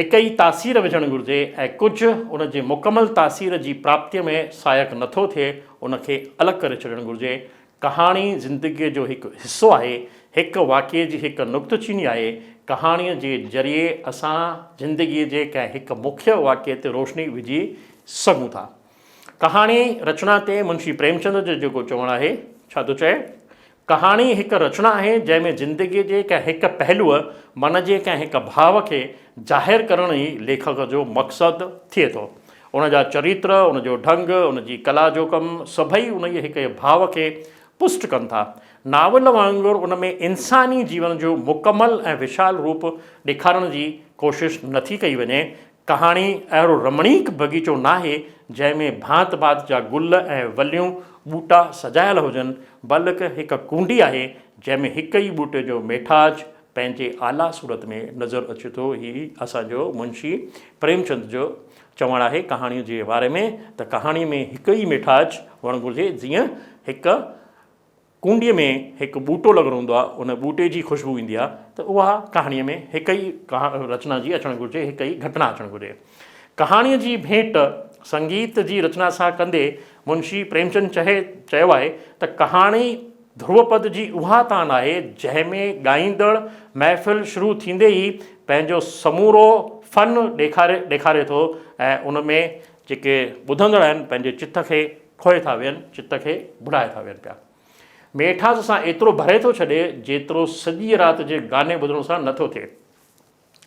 هڪ ئي تاثير وجهڻ گهرجي ۽ ڪجهه ان جي مڪمل تاثير جي پراپتيء ۾ سهائڪ نٿو ٿئي، ان کي الڳ ڪري ڇڏڻ گهرجي. ڪهاڻي زندگيء جو هڪ حصو آهي، هڪ واقعي جي هڪ نقطه چيني آهي. ڪهاڻيء جي ذريعي اسان زندگيء جي ڪنهن هڪ مکيه واقعي تي روشني وجهي سگهون ٿا. ڪهاڻي رچنا تي منشي پريمچند جو جيڪو چوڻ آهي، ڇا ٿو چئي؟ ڪهاڻي هڪ رچنا آهي، جنهن ۾ زندگيء جي ڪنهن هڪ پهلوء، من جي ڪنهن هڪ ڀاو کي ظاهر ڪرڻ ئي ليکڪ جو مقصد ٿئي ٿو. ان جا چريتر، ان جو ڍنگ، ان جي ڪلا جو ڪم، سڀئي انهيء هڪ ڀاو کي پشٽ ڪن ٿا. ناول وانگر ان ۾ انساني جيون جو مڪمل ۽ وشال روپ ڏيکارڻ جي ڪوشش نٿي ڪئي وڃي. ڪهاڻي اهڙو رمڻيڪ بغيچو ناهي، جنهن ۾ ڀانت ڀانت جا گل ۽ وليون، ٻوٽا سجايل هجن، بلڪ هڪ ڪونڊي آهي، جنهن ۾ هڪ ئي ٻوٽي جو ميٺاج پنهنجي اعليٰ صورت ۾ نظر اچي ٿو. هي اسان جو منشي پريمچند جو چوڻ آهي ڪهاڻيء جي باري ۾ ته ڪهاڻيء ۾ هڪ ئي ميٺاج هئڻ گهرجي، جيئن هڪ ڪونڊيء ۾ هڪ ٻوٽو لڳل هوندو آهي، ان ٻوٽي جي خوشبو ايندي آهي ته اها ڪهاڻيء ۾ هڪ ئي رچنا جي اچڻ گهرجي، هڪ ئي گهٽنا اچڻ گهرجي. ڪهاڻيء جي ڀيٽ سنگيت جي رچنا سان ڪندي منشي پريمچند چيو آهي ته ڪهاڻي ڌروپد جي اها تان آهي، جنهن ۾ ڳائيندڙ محفل شروع ٿيندي ئي پنهنجو سمورو فن ڏيکاري ٿو ۽ ان ۾ جيڪي ٻڌندڙ آهن پنهنجي چت کي کوئي ٿا ويهن، چت کي ڀلائي ٿا ويهن پيا. ميٺاس سان ايترو ڀري ٿو ڇڏي، جيترو سڄيء رات جي گاني ٻڌڻ سان نه ٿو ٿئي.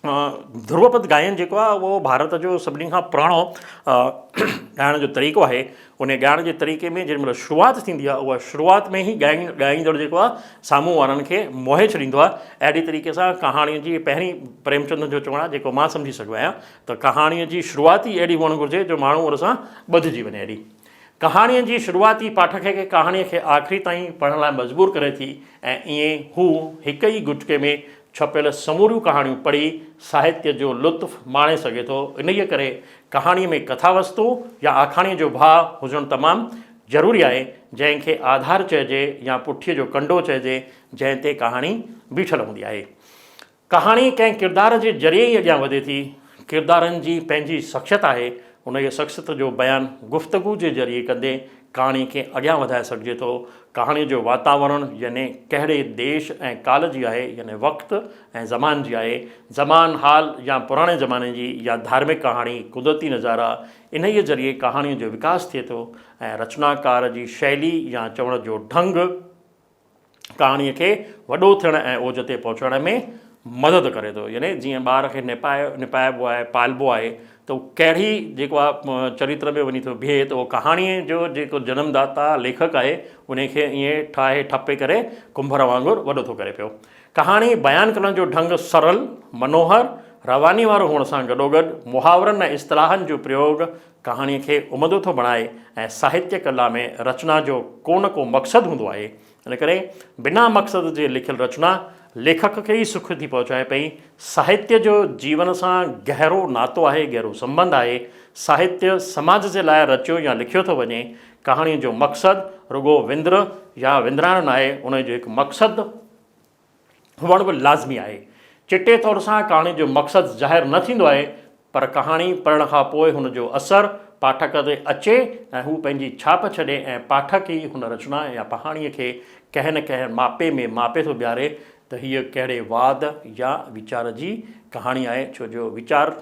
ڌروپد گائن جيڪو آهي اهو ڀارت جو سڀني کان پراڻو ڳائڻ جو طريقو آهي. ان ڳائڻ جي طريقي ۾ جيڏي مهل شروعات ٿيندي آهي اها شروعات ۾ ئي ڳائيندڙ جيڪو آهي سامهون وارن کي موهي ڇڏيندو آهي. اهڙي طريقي سان ڪهاڻيء جي پهرين پريمچند جو چوڻ آهي جيڪو مان سمجهي سگهيو آهيان ته ڪهاڻيء جي شروعات ئي اهڙي هئڻ گهرجي جو ماڻهو ان سان ٻڌجي وڃي. اهڙي ڪهاڻيء جي شروعات ئي پاٺڪ کي ڪهاڻيء کي آخري تائين پڙهڻ لاء مجبور ڪري ٿي ۽ ائين هو هڪ ئي ڳٽڪي ۾ ڇپيل سموريون ڪهاڻيون پڙهي ساهتيه جو لطف ماڻي سگهي ٿو. انهيء ڪري ڪهاڻيء ۾ ڪٿا وستو يا آکاڻيء جو ڀاء هجڻ تمام ضروري آهي، جنهن کي آڌار چئجي يا پٺيء جو ڪنڊو چئجي، جنهن تي ڪهاڻي بيٺل هوندي آهي. ڪهاڻي ڪنهن ڪردار جي ذريعي ئي اڳيان وڌي ٿي. ڪردارن جي پنهنجي شخصيت آهي، انهيء شخصيت جو بيان گفتگو جي ذريعي ڪندي ڪهاڻي کي اڳيان وڌائي سگهجي ٿو. ڪهاڻيء جو واتاورڻ يعني ڪهڙي ديش ۽ ڪال جي آهي يعني وقت ۽ زمان جي آهي. زمان حال يا پراڻي زماني جي يا ڌارمڪ ڪهاڻي، قدرتي نظارا، انهيء ذريعي ڪهاڻيء جو وڪاس ٿئي ٿو ۽ رچناڪار جي شئلي يا چوڻ جو ڍنگ، ڪهاڻيء کي وڏو ٿيڻ ۽ اوج تي پهچڻ ۾ مدد ڪري ٿو. يعني جيئن ٻار کي نپائبو آهي، پالبو آهي ته هو ڪهڙي جيڪو آهي چريتر ۾ وڃي ٿو بيهي ته اهو ڪهاڻيء جو جيڪو جنم داتا ليکڪ آهي ان کي ائين ٺاهي ٺپي ڪري ڪنڀر وانگر وڏو ٿو ڪري پيو. ڪهاڻي بيان ڪرڻ جو ڍنگ سرل، منوهر، رواني وارو هئڻ سان گڏوگڏ محاورن ۽ اصطلاحن جو پريوگ ڪهاڻيء کي عمدو ٿو بڻائي ۽ ساهتيه ڪلا ۾ رچنا جو ڪو نه ڪو مقصد هوندو آهي، ان ڪري بنا مقصد جي لکيل رچنا ليکڪ کي ئي سک ٿي پهچائي پئي. ساهتيه جو جيون سان گهرو ناتو آهي، گهرو سنٻنڌ آهي. ساهتيه سماج جي لاء رچيو يا لکيو ٿو وڃي. ڪهاڻيء جو مقصد رڳو وندر يا وندرائڻ ناهي، ان جو هڪ مقصد هئڻ به لازمي آهي. چٽي طور سان ڪهاڻي جو مقصد ظاهر نه ٿيندو آهي، پر ڪهاڻي پڙهڻ کان پوء هن جو اثر پاٺڪ تي اچي ۽ هو پنهنجي ڇاپ ڇڏي ۽ پاٺڪ ئي هن رچنا يا پهاڻيء کي ڪنهن نه ڪنهن ماپي ۾ ماپي ٿو بيهاري ته هيء ڪهڙي واد يا ويچار جي ڪهاڻي آهي، ڇو جو ويچار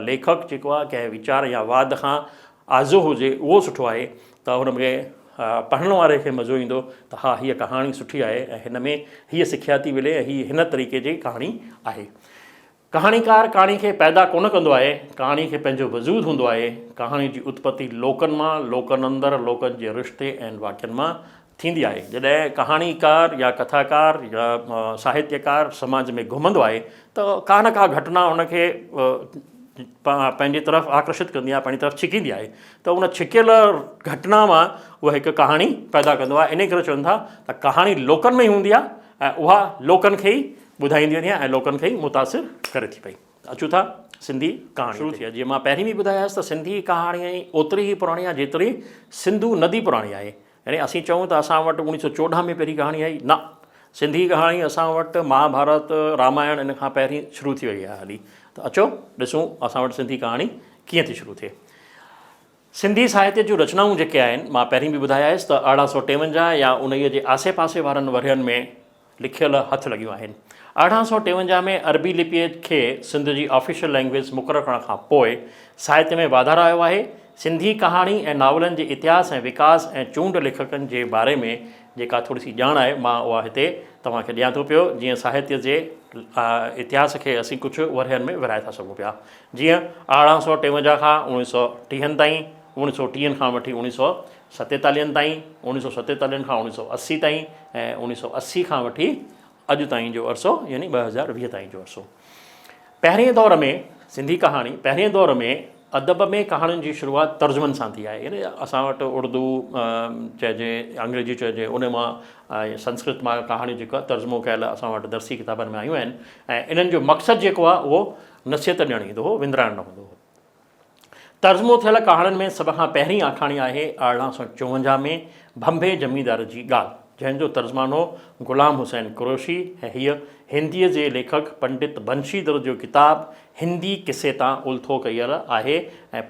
ليکڪ جيڪو آهي ڪنهن ويچار يا واد کان آزو هجي اهو سٺو آهي ته هن ۾ پڙهڻ واري کي مزو ايندو ته ها هيء ڪهاڻي سٺي آهي ۽ هن ۾ هيء سکيا ٿي ملي ۽ هيء هن طريقي جي ڪهاڻي آهي. ڪهاڻيڪار ڪهاڻي کي پيدا ڪونه ڪندو آهي، ڪهاڻي کي پنهنجو وجود هوندو آهي. ڪهاڻي جي اتپتي لوڪن مان، لوڪن اندر، لوڪن جي رشتي ۽ واقعن مان ٿيندي آهي. جڏهن ڪهاڻيڪار يا ڪٿاڪار يا ساهتيڪار سماج ۾ گهمندو آهي ته ڪا نه ڪا گهٽنا هن کي پنهنجي طرف آڪرشت ڪندي آهي، پنهنجي طرف ڇڪيندي آهي ته ان ڇڪيل گهٽنا مان اهو هڪ ڪهاڻي پيدا ڪندو آهي. انهيء ڪري چون ٿا ته ڪهاڻي لوڪن ۾ ئي هوندي آهي ۽ اها لوڪن کي ئي ٻڌائيندي وڃي ۽ لوڪن کي متاثر ڪري ٿي پئي. اچون ٿا سنڌي ڪهاڻي شروع ٿي. جيئن مان پهرين به ٻڌايو هيس ته سنڌي ڪهاڻي اوتري ئي پراڻي آهي جيتري سنڌو ندي پراڻي آهي. يعني اسين چئون ته اسان وٽ 1914 ۾ پهرين ڪهاڻي آئي، نه، سنڌي ڪهاڻي اسان وٽ مهاڀارت، رامائڻ ان کان پهرين شروع ٿي وئي آهي هلي. ته اچو ڏسون اسان وٽ سنڌي ڪهاڻي ڪيئن ٿي شروع ٿئي. سنڌي ساهتيه جون رچنائون جيڪي آهن، مان پهرين به ٻڌايا هيس ته 1853 يا انهيء جي آسي پاسي وارن ورهين ۾ لکيل هٿ لڳيون آهن. 1853 ۾ عربي لپيء کي سنڌ جي آفيشل لئنگئيج مقرر ڪرڻ کان پوء ساهتيه ۾ واڌارو آيو آهي. سنڌي ڪهاڻي ۽ ناولن جي اتهاس ۽ وڪاس ۽ چونڊ ليکڪن جي باري ۾ جيڪا ٿوري سي ڄاڻ آهي، مان اها هتي توهان کي ڏيان ٿو پيو، جيئن ساهتيه جي اتهاس کي اسين ڪجهه ورهين ۾ ورهائي ٿا سگهون پيا. جيئن 1853 کان اوڻيهه سؤ ٽيهن تائين، اوڻيهه سؤ ٽيهن کان وٺي اوڻيهه سؤ ستيتاليهن تائين، اوڻيهه سؤ ستيتاليهن کان اوڻيهه سؤ اسي تائين ۽ اوڻيهه سؤ اسي کان وٺي اڄ تائين جو عرصو يعني 2020 تائين جو عرصو. پهرئين دور ۾ سنڌي ڪهاڻي، پهرئين دور ۾ ادب ۾ ڪهاڻين جي شروعات ترجمن سان ٿي آهي يعني اسان وٽ اردو چئجي انگريزي چئجي ان مان سنسڪرت مان ڪهاڻيون جيڪا ترجمو ڪيل اسان وٽ درسي ڪتابن ۾ آيون آهن ۽ انهن جو مقصد جيڪو آهي اهو نصيحت ڏيڻ ايندو هو، وندرائڻ نه هوندو هو. ترجمو ٿيل ڪهاڻين ۾ سڀ کان پهرين آکاڻي آهي 1854 ۾ ڀنڀي زميندار جي ڳالهه، جنهن جو ترجمانو غلام حسين قريشي ۽ هيء هنديء جي ليکڪ پنڊت بنشيڌر جو ڪتاب هندي قصي تان الٿو ڪيل آهي ۽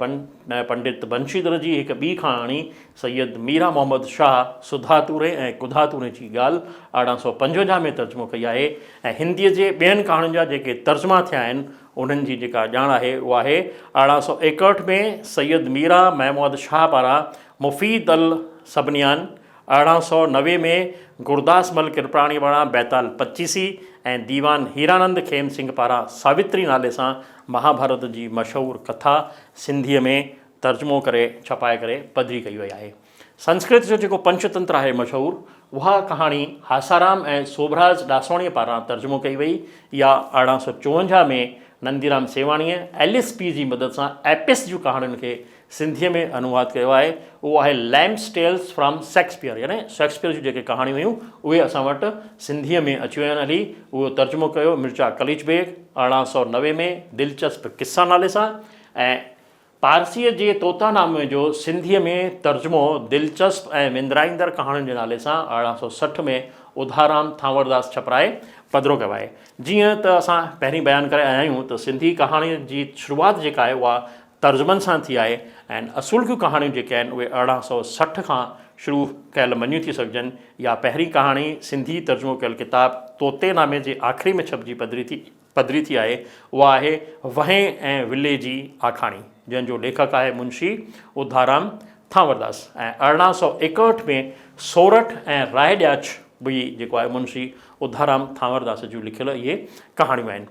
پنڊت بنشيڌر جي هڪ ٻي ڪهاڻي سيد ميران محمد شاهه سڌا توري ۽ ڪڌا توري جي ڳالهه 1855 ۾ ترجمو ڪئي آهي ۽ هنديء جي ٻين ڪهاڻين جا جيڪي ترجما ٿيا آهن انهن جي جيڪا ڄاڻ آهي اها آهي 1861 ۾ سيد ميران محمد شاهه پاران مفيد السبنيان، 1890 ۾ گرداس مل ڪرپاڻي پاران بيتال پچيسي ۽ ديوان هيرانند کيم سنگهه پاران ساوتري نالي سان مهاڀارت جي مشهور ڪٿا سنڌيء ۾ ترجمو ڪري ڇپائي ڪري پڌري ڪئي وئي آهي. سنسڪرت جو جيڪو پنچتنتر آهي مشهور، اها ڪهاڻي هاسارام ۽ سوڀراج ڏاسواڻيء پاران ترجمو ڪئي وئي. اها 1854 ۾ ننديرام سيواڻيء ايلس پي جي مدد سان ايپس جون ڪهاڻين کي سنڌيء ۾ انواد ڪيو آهي. اهو آهي ليمس ٽيلز فرام شيڪسپيئر يعني شيڪسپيئر جون جيڪي ڪهاڻيون هيون اهي اسان وٽ سنڌيء ۾ اچي ويون آهن هلي. اهو ترجمو ڪيو مرزا قليچ بيگ 1890 ۾ دلچسپ قصا نالي سان ۽ پارسيء جي طوطا نامي جو سنڌيء ۾ ترجمو دلچسپ ۽ وندرائيندڙ ڪهاڻين جي نالي سان 1860 ۾ اڌارام ٿانورداس ڇپرائي پڌرو ڪيو آهي. جيئن ته اسان پهرين بيان ڪري آيا آهيون ته سنڌي ڪهاڻيء جي شروعات جيڪا آهي اها ترجمن سان ٿي آهي ۽ اصولڪيون ڪهاڻيون جيڪي آهن اهي 1860 کان شروع ڪيل مڃيون ٿي سگهجن. اها پهرين ڪهاڻي سنڌي ترجمو ڪيل ڪتاب طوطي نامي جي آخري ۾ ڇپجي پڌري ٿي. پڌري ٿي آهي، اها آهي وهين ۽ ولي جي آکاڻي، جنهن جو ليکڪ آهي منشي اڌارام ٿانورداس ۽ 1861 ۾ سورٺ ۽ راء ڏياچ به جيڪو آهي منشي اڌارام ٿانورداس جون لکيل اهي ڪهاڻيون آهن.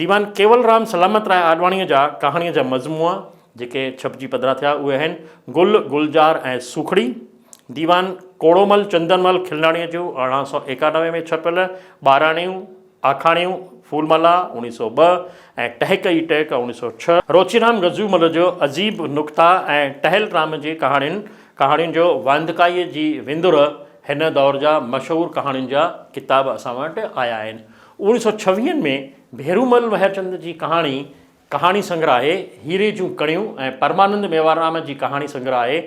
ديوان ڪيولرام سلامت راء آڏواڻيء جا ڪهاڻيء جا مجموعا جيڪي ڇپجي پڌرا ٿيا اهي آهن گل، گلزار ۽ سوکڙي، ديوان ڪوڙومل چندنمل کلناڻيء جون 1891 ۾ ڇپيل ٻاراڻيون، آکاڻيون، ڦول مالا، 1902، ۽ ٽهڪ ئي ٽهڪ، 1906. روچيرام گزومل جو عجيب نقطا ۽ ٽهل رام جي ڪهاڻين، ڪهاڻين جو واندڪائيء جي وندر هن دور جا مشهور ڪهاڻين جا ڪتاب اسان وٽ آيا آهن. اوڻيهه سؤ ڇويهن ۾ ڀيرومل مهرچند جي ڪهاڻي ڪهاڻي سنگرهه آهي هيري جون ڪڻيون ۽ پرمانند ميوارام جي ڪهاڻي سنگرهه آهي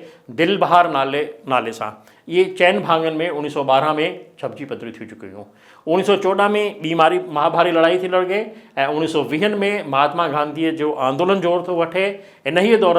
دل بهار نالي نالي سان. اهي چئن ڀاڱن ۾ 1912 ۾ ڇپجي پڌريون ٿي چڪيون هيون. 1914 ۾ ٻي ماري مهاڀاري لڙائي ٿي لڙڳي ۽ 1920 ۾ مهاتما گانڌيء جو آندولن زور ٿو وٺي. انهيء دور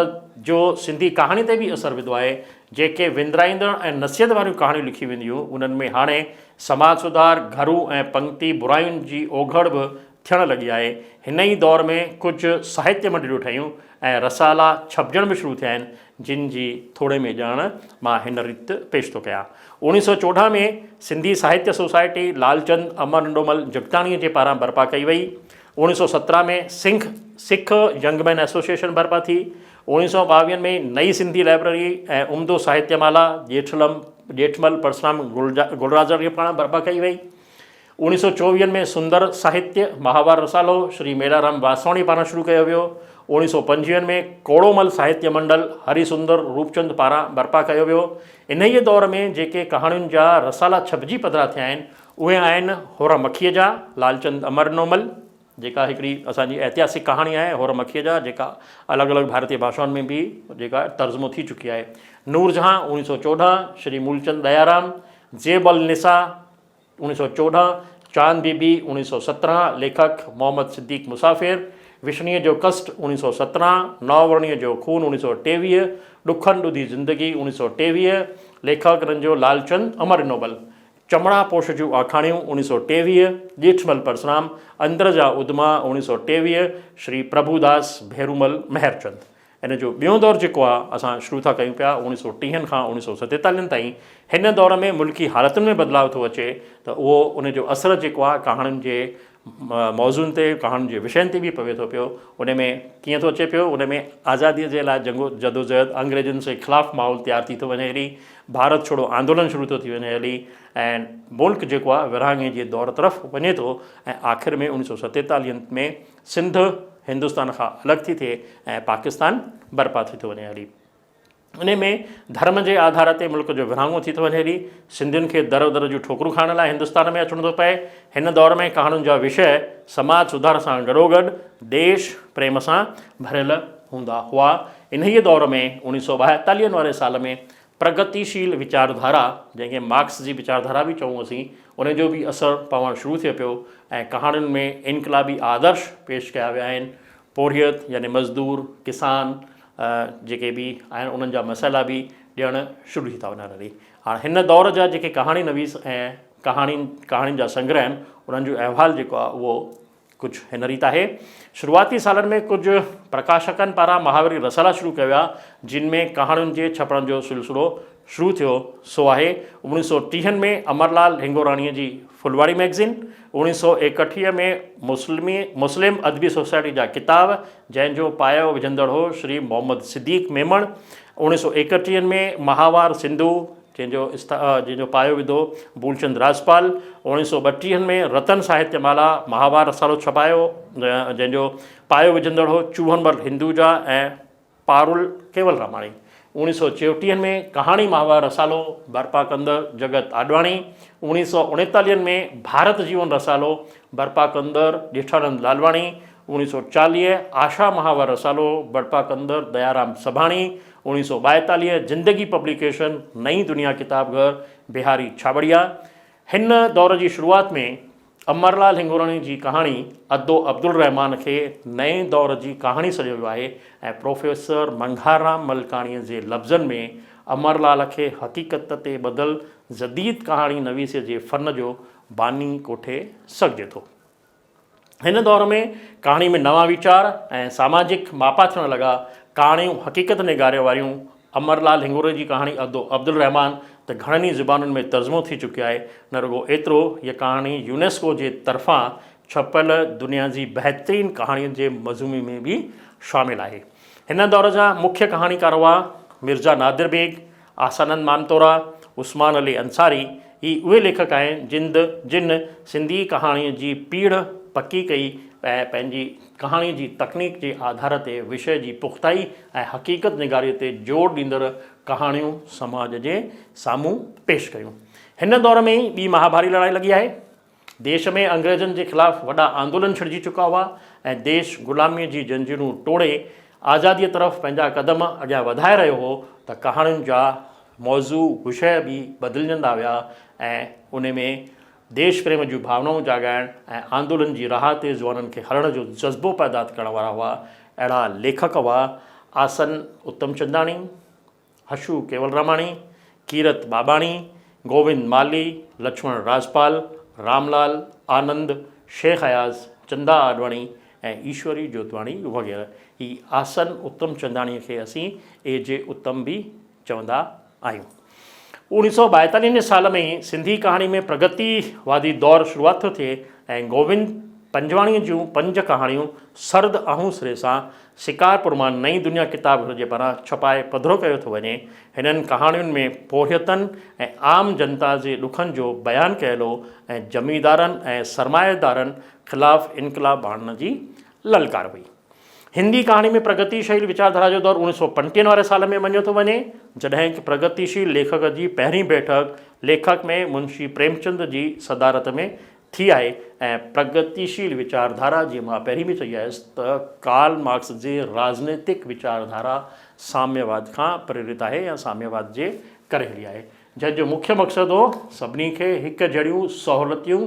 جو سنڌي ڪهاڻي تي به اثر وڌو آهي. جيڪي وندرائيندڙ ۽ نصيحت واريون ڪهاڻيون لکيون وينديون هيون، انهن ۾ هاڻي سماج سڌار، گهرو ۽ پنگتي براين جي اوگهڙ به ٿيڻ لڳي آهي. هن ئي دور ۾ ڪجهه ساهتيه منڊليون ٺهيون ۽ رسالا ڇپجڻ به شروع ٿيا آهن، جن جي ٿوري ۾ ڄاڻ مان هن ريت پيش ٿو ڪيان. 1914 ۾ سنڌي ساهتيه سوسائٽي لالچند امر ننڍومل جڳتاڻيء جي پاران برپا ڪئي وئي. 1917 ۾ سنک سک ينگ مين ايسوسيئيشن برپا ٿي. 1922 ۾ نئين سنڌي لائبريري ۽ عمدو ساهتيه مالا ڄيٺلم ڄيٺمل پرسرام گلراجڙ جي پاران برپا ڪئي وئي. اوڻيهه سؤ چوويهن ۾ سندر ساهتيه ماهوار رسالو شري ميلارام واسواڻي پاران شروع ڪيو ويو. اوڻيهه سؤ پنجويهن ۾ ڪوڙومل ساهتيه منڊل هري سندر روپچند پاران برپا ڪيو ويو. انهيء دور ۾ جيڪي ڪهاڻين جا رسالا ڇپجي پڌرا ٿيا آهن، اهي آهن هور مکيء جا، لالچند امر نومل، جيڪا هڪڙي اسان جي ائتهاسڪ ڪهاڻي آهي هور مکيء جا جيڪا الڳ الڳ ڀارتي ڀاشائن ۾ به جيڪا ترجمو ٿي چڪي آهي. نورجهان، اوڻيهه سؤ چوڏهن، شري مولچند ديارام، زيب النساء، اوڻيهه سؤ چوڏهن، چاند بي بي، اوڻيهه سؤ سترهن، ليکڪ، محمد صديق مسافر، وشنيء جو ڪسٽ، اوڻيهه سؤ سترهن، نوورڻيء جو خون، اوڻيهه سؤ ٽيويهه، ڏکن ڏڌي زندگي، اوڻيهه سؤ ٽيويهه، ليکڪ رنجو لالچند امر نوبل، چمڙا پوش جون آکاڻيون، اوڻيهه سؤ ٽيويهه، ڄيٺمل پرسرام، اندر جا ادما، اوڻيهه سؤ ٽيويهه، شري پرڀوداس ڀيرومل مهرچند. ان جو ٻيون دور جيڪو آ، اسان شروع ٿا ڪيون پيا اوڻيهه سؤ ٽيهن کان اوڻيهه سؤ ستيتاليهن تائين، هن دور ۾ ملڪي حالتن ۾ بدلاء ٿو اچي ته اهو ان جو اثر جيڪو آ ڪهاڻين جي موضوعن تي، ڪهاڻين جي وشين تي به پوي ٿو پيو. ان ۾ ڪيئن ٿو اچي پيو؟ ان ۾ آزاديء جي لاء جنگ و جدوجهد، انگريزن جي خلاف ماحول تيار ٿي ٿو وڃي هلي، ڀارت ڇوڙو آندولن شروع ٿو ٿي وڃي هلي ۽ ملڪ جيڪو آهي ورهاڱي جي دور طرف وڃي ٿو ۽ آخر ۾ اوڻيهه سؤ ستيتاليهن ۾ سنڌ هندستان کان الڳ ٿي ٿئي ۽ پاڪستان برپا ٿي ٿو وڃي هلي. انهي ۾ ڌرم جي آڌار تي ملڪ جو ورهاڱو ٿي ٿو وڃي هلي. سنڌين کي در در جون ٺوڪرون کائڻ لاء هندستان ۾ اچڻو ٿو پئي. هن دور ۾ ڪهاڻين جا وشيه سماج سڌار سان گڏوگڏ ديش پريم سان ڀريل هوندا هئا. انهيء دور ۾ اوڻيهه سؤ ٻائيتاليهن واري سال ۾ پرگتيشيل ويچارڌارا، جنهن کي مارڪس جي ويچارڌارا به چئون اسين، ان جو به اثر پوڻ شروع ٿئي پيو ۽ ڪهاڻين ۾ انقلابي آدرش پيش ڪيا ويا آهن. پورهيت يعني مزدور، ڪسان جيڪي به آهن انهن جا مسئلا به ڏيڻ شروع ٿي ٿا وڃن هلي. هاڻ هن دور جا جيڪي ڪهاڻي نويس ۽ ڪهاڻين ڪهاڻين جا سنگرهه آهن انهن جو احوال جيڪو آهي اهو ڪجهه هن ريت آهي. شروعاتي سالن ۾ ڪجهه پرڪاشڪن پاران محاوري رسالا شروع ڪيا ويا، جن ۾ ڪهاڻين جي ڇپڻ جو سلسلو شروع ٿيو، سو آهي، اوڻيهه سؤ ٽيهن ۾ امرلال هنگوراڻيء جي ڦلواڙي مئگزين، اوڻيهه سؤ ايڪٽيهه ۾ مسلمي مسلم ادبي سوسائٽي جا ڪتاب، جنهن جو پايو وجهندڙ هو شري محمد صديق ميمڻ، اوڻيهه سؤ ايڪٽيهن ۾ ماهوار سنڌو، جنهن جو جنهن جو پايو وڌو بولچند راجپال، اوڻيهه سؤ ٻٽيهن ۾ رتن ساهتيه مالا ماهوار رسالو ڇپايو، جنهن جو پايو وجهندڙ هو چوهنمل هندوجا ۽ پارول ڪيولراماڻي، اوڻيهه سؤ چيوٽيهن ۾ ڪهاڻي ماهوار رسالو برپا ڪندڙ جڳت آڏواڻي، اوڻيهه سؤ اڻيتاليهن ۾ ڀارت جيون رسالو برپا ڪندڙ ڄيٺانند لالواڻي، اوڻيهه سؤ چاليهه آشا ماهوار رسالو برپا ڪندڙ ديارام سڀاڻي، اوڻيهه سؤ ٻائيتاليهه زندگي پبليڪيشن، نئين دنيا ڪتاب گهر، بهاري ڇاٻڙيا. هن دور جي شروعات ۾ امرلال هنگوراڻي جي ڪهاڻي ادو عبدالرحمان کي نئين دور جي ڪهاڻي سڏيو ويو آهي ۽ پروفيسر منگهارام ملڪاڻيء جي لفظن ۾ امرلال کي حقيقت تي ٻڌل جديد ڪهاڻي نويسيء جي فن جو باني ڪوٺي سگهجي ٿو. هن دور ۾ ڪهاڻي ۾ نوان ويچار ۽ ساماجڪ ماپا ٿيڻ لڳا. ڪهاڻيون حقيقت نگاريء واريون، امر لال هنگوري جي ڪهاڻي ادو عبدالرحمان ته گهڻن ئي زبانن ۾ ترجمو ٿي چڪي آهي. نه رڳو ايترو، هيء ڪهاڻي يونيسڪو جي طرفان ڇپيل دنيا جي بهترين ڪهاڻين جي مجموعي ۾ به شامل آهي. هن دور جا مکيه ڪهاڻيڪار هئا، مرزا نادر بيگ، آسانند مامتورا، عثمان علي انصاري، هي اهي ليکڪ آهن جن جن سنڌي ڪهاڻيء جي پيڙهه پڪي ڪئي ۽ پنهنجي ڪهاڻيء جي تڪنيڪ جي آڌار تي وشيه جي پختائي ۽ حقيقت نگاريء تي زور ڏيندڙ ڪهاڻيون سماج جي سامهون پيش ڪيون. هن دور ۾ ئي ٻي مهاڀاري لڙائي لڳي آهي. ديش ۾ انگريزن جي خلاف وڏا آندولن ڇڙجي چڪا هئا ۽ ديش غلاميء جي زنجيرون ٽوڙي آزاديء طرف پنهنجا قدم اڳيان وڌائي رهيو هو ته ڪهاڻين جا موضوع وشيه به بدلجندا ويا ۽ ان ۾ ديش پريم جون ڀاونائون جاڳائڻ ۽ آندولن جي راهه تي جوانن کي هلڻ جو جذبو پيدا ڪرڻ وارا هئا. اهڙا ليکڪ هئا آسن اتمچنداڻي، حشو ڪيولراماڻي، ڪيرت ٻاٻاڻي، گووند مالهي، لڇمڻ راجپال، رام لال، آنند، شيخ اياز، چندا آڏواڻي ۽ ايشوري جوتواڻي وغيره. هي آسن اتم چنداڻيء کي اسين اي جي اتم به چوندا آهيون. اوڻيهه سؤ ٻائيتاليهن جي سال ۾ ئي سنڌي ڪهاڻي ۾ پرگتي وادي دور شروعات ٿيو ٿئي ۽ گووند پنجواڻيء جون پنج ڪهاڻيون سرد آهون سري سان شڪارپور مان نئين دنيا ڪتاب گهر جي پاران ڇپائي پڌرو ڪيو ٿو وڃي. هنن ڪهاڻين ۾ پورهيتن ۽ عام جنتا جي ڏکن جو بيان ڪيل هو ۽ زميندارن ۽ سرمائيدارن خلاف انقلاب آڻڻ جي للڪار هئي. هندي ڪهاڻي ۾ پرگتيشيل ويچارڌارا جو دور اوڻيهه سؤ پنٽيهن واري سال ۾ مڃيو ٿو وڃي، جڏهن پرگتيشيل ليکڪ جي پهرين بيٺڪ ليکڪ ۾ منشي پريمچند جي صدارت ۾ ٿي آهي ۽ پرگتيشيل ويچارڌارا جيئن مان پهرين به چئي آيس ته ڪارل مارڪس جي راجنيتڪ ويچارڌارا ساميواد کان پريرت آهي يا ساميواد جي ڪري هلي آهي جنهن جو مکيه مقصد هو سڀني کي هڪ جهڙيون سهولتيون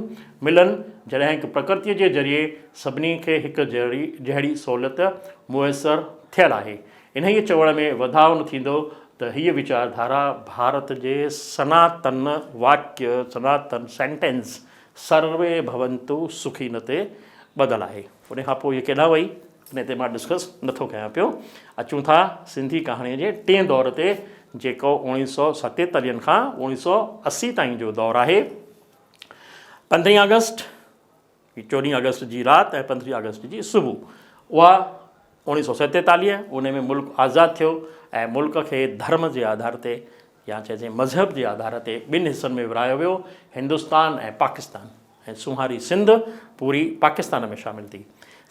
ملن جڏهن هڪ پرڪرتيء جي ذريعي سڀني کي هڪ جهڙي سهولت ميسر ٿيل آهي. انهيء چوڻ ۾ وڌاء نه ٿيندو ته هيء ويچارڌارا ڀارت جي سناتن واڪيه، Sanatan Sentence، سروي ڀونتو سکين تي ٻڌل آهي. ان کان پوء هيء ڪيڏانهن وئي، ان تي مان ڊسڪس نٿو ڪيان پيو. اچون ٿا سنڌي ڪهاڻيء جي ٽئين دور تي، جيڪو اوڻيهه سؤ ستيتاليهن کان اوڻيهه سؤ 80 تائين جو دور آهي. پندرهين آگسٽ، چوڏهين آگسٽ جي رات ۽ پندرهين آگسٽ جي صبح اها 1947 ان ۾ ملڪ آزاد ٿيو ۽ ملڪ کي ڌرم جي آڌار تي يا چئجي مذهب جي آڌار تي ٻن حصن ۾ ورهايو ويو، هندستان ۽ پاڪستان ۽ سونهاري سنڌ پوري پاڪستان ۾ شامل ٿي.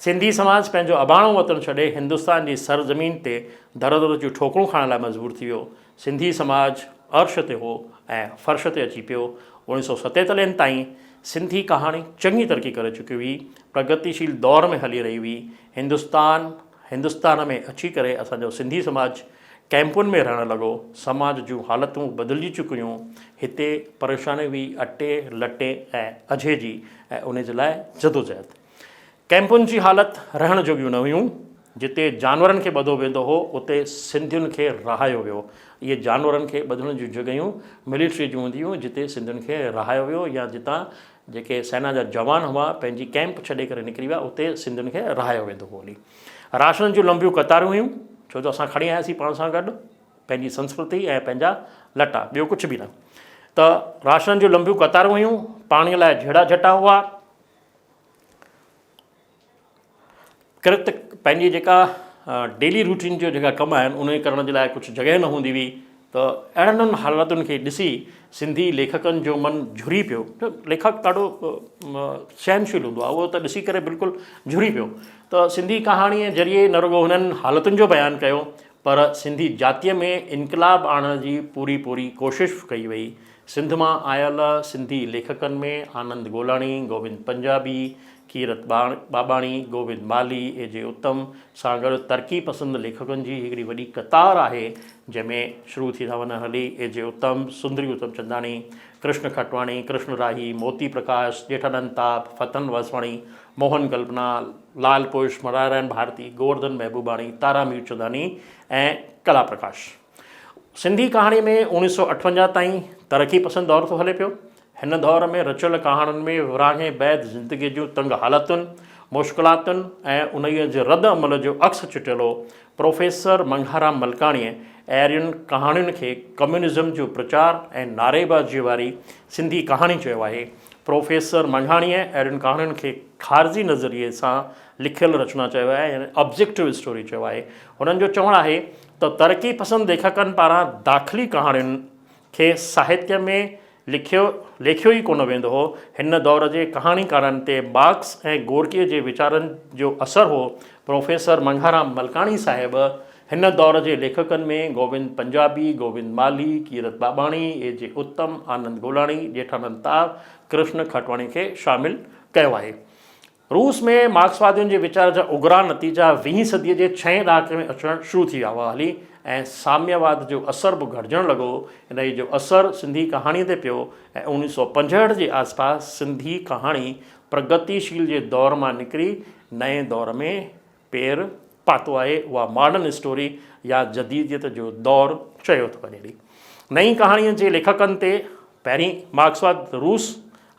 سنڌي سماج پنهنجو اباڻو وطن ڇڏي هندستان جي سرزمين تي در در جون ٺوڪرون کائڻ لاء مجبور ٿي ويو. سنڌي سماج عرش تي هو ۽ فرش تي اچي پيو. 1947 تائين سنڌي ڪهاڻي چڱي ترقي ڪري چڪي هئي، پرگتيشيل دور ۾ هلي رهي هئي. هندستان هندستان ۾ اچي ڪري اسان جو سنڌي سماج ڪئمپن ۾ رهڻ لڳو. سماج جون حالتون بدلجي چڪيون هيون. هتي پريشاني هئي اٽي، لٽي ۽ اجهي جي ۽ ان جي لاء جدوجهد. ڪئمپن جي حالت رهڻ جوڳيون نه هيون. جتي جانورن کي ٻڌو ويندو هو، اتي سنڌين کي رهايو ويو. اهي جانورن کي ٻڌڻ جون جڳهيون ملٽريء جون هونديون هيون، جتي سنڌين کي رهايو ويو يا جتان جيڪي سينا جا جوان هئا، پنهنجي ڪئمپ ڇڏي ڪري نڪري ويا، اتي سنڌين کي رهايو ويندو هو. هلي راشنن جون لنبيون قطارون هيون، ڇو جو اسان کڻي آياسين پاڻ سان گڏ پنهنجي سنسڪرتي ۽ پنهنجا لٽا، ٻيو ڪجهه به نه. ته راشنن جون لنبيون قطارون هيون، پاڻيء لاء جهيڙا جهٽا هئا. ڪرت پنهنجي جيڪا ڊيلي روٽين جو جيڪا ڪم آهن ان ڪرڻ جي لاء ڪجهه جڳهه نه هوندي هئي ته اهڙن حالتن کي ڏسي سنڌي ليکڪن جو من جهري پيو. ليکڪ ڏاڍو سهنشيل هوندو آهي اهو ته ڏسي ڪري بلڪل جهري پيو ته سنڌي ڪهاڻيء ذريعي نه رڳو هنن حالتن جو بيان ڪيو پر سنڌي جاتيء ۾ انقلاب آڻڻ جي پوري پوري ڪوشش ڪئي وئي. سنڌ مان آيل سنڌي ليکڪن ۾ آنند گولاڻي، گوبند پنجابي، ڪيرت ٻاٻاڻي، گوبند مالهي، اي جي اتم سان گڏ ترقي پسند ليکڪن جي هڪڙي وڏي قطار آهي، جنهن ۾ شروع ٿي ٿا وڃن هلي اي جي اتم، سندري اتم چنداڻي، ڪرشن کٽواڻي، ڪرشن راهي، موتي پرڪاش، ڄيٺانند تاب، فتن واسواڻي، موهن ڪلپنا، لال پشپ، نارائڻ ڀارتي، گوورڌن محبوباڻي، تارا ميرچنداڻي ۽ ڪلا پرڪاش. سنڌي ڪهاڻي ۾ 1958 تائين ترقي پسند دور ٿو هلي پيو. هن دور ۾ رچيل ڪهاڻين ۾ ورهاڱي بعد زندگيء جون تنگ حالتن، مشڪلاتن ۽ انهيء جي رد عمل جو عڪس چٽيل هو. پروفيسر منگهارام ملڪاڻيء اهڙين ڪهاڻين کي ڪميونزم جو پرچار ۽ نعريبازيء واري سنڌي ڪهاڻي چيو آهي. پروفيسر منگهاڻيء اهڙين ڪهاڻين کي خارجي نظريي سان لکيل رچنا چيو آهي يعني Objective Story چيو آهي. هنن جو چوڻ آهي ته ترقي پسند ليکڪن پاران داخلي ڪهاڻين کي ساهتيه ۾ لکيو ليکيو ئي ڪونه ويندو هو. هن دور جي ڪهاڻيڪارن تي مارڪس ۽ گورڪيء جي ويچارن جو اثر هو. پروفيسر منگهارام ملڪاڻي صاحب هن دور جي ليکڪن ۾ گوبند پنجابي، گوبند مالهي، ڪيرت ٻاٻاڻي، اي جي اتم، آنند گولاڻي، ڄيٺانند تار، ڪرشن کٽواڻي کي شامل ڪيو آهي. روس ۾ مارڪسوادين جي ويچار جا اگرا نتيجا ويهين صديء جي ڇهين ڏهاڪي ۾ اچڻ شروع ٿي ويا هئا هلي ۽ ساميواد جو اثر به گهٽجڻ لڳو. انهيء جو اثر سنڌي ڪهاڻيء تي پيو ۽ 1965 جي آسپاس سنڌي ڪهاڻي پرگتيشيل جي دور مان نڪري نئين دور ۾ پير پاتو آهي. اها ماڊرن اسٽوري يا جديديت جو دور چيو ٿو وڃي. نئين ڪهاڻيء جي ليکڪن تي پهرين مارڪسواد روس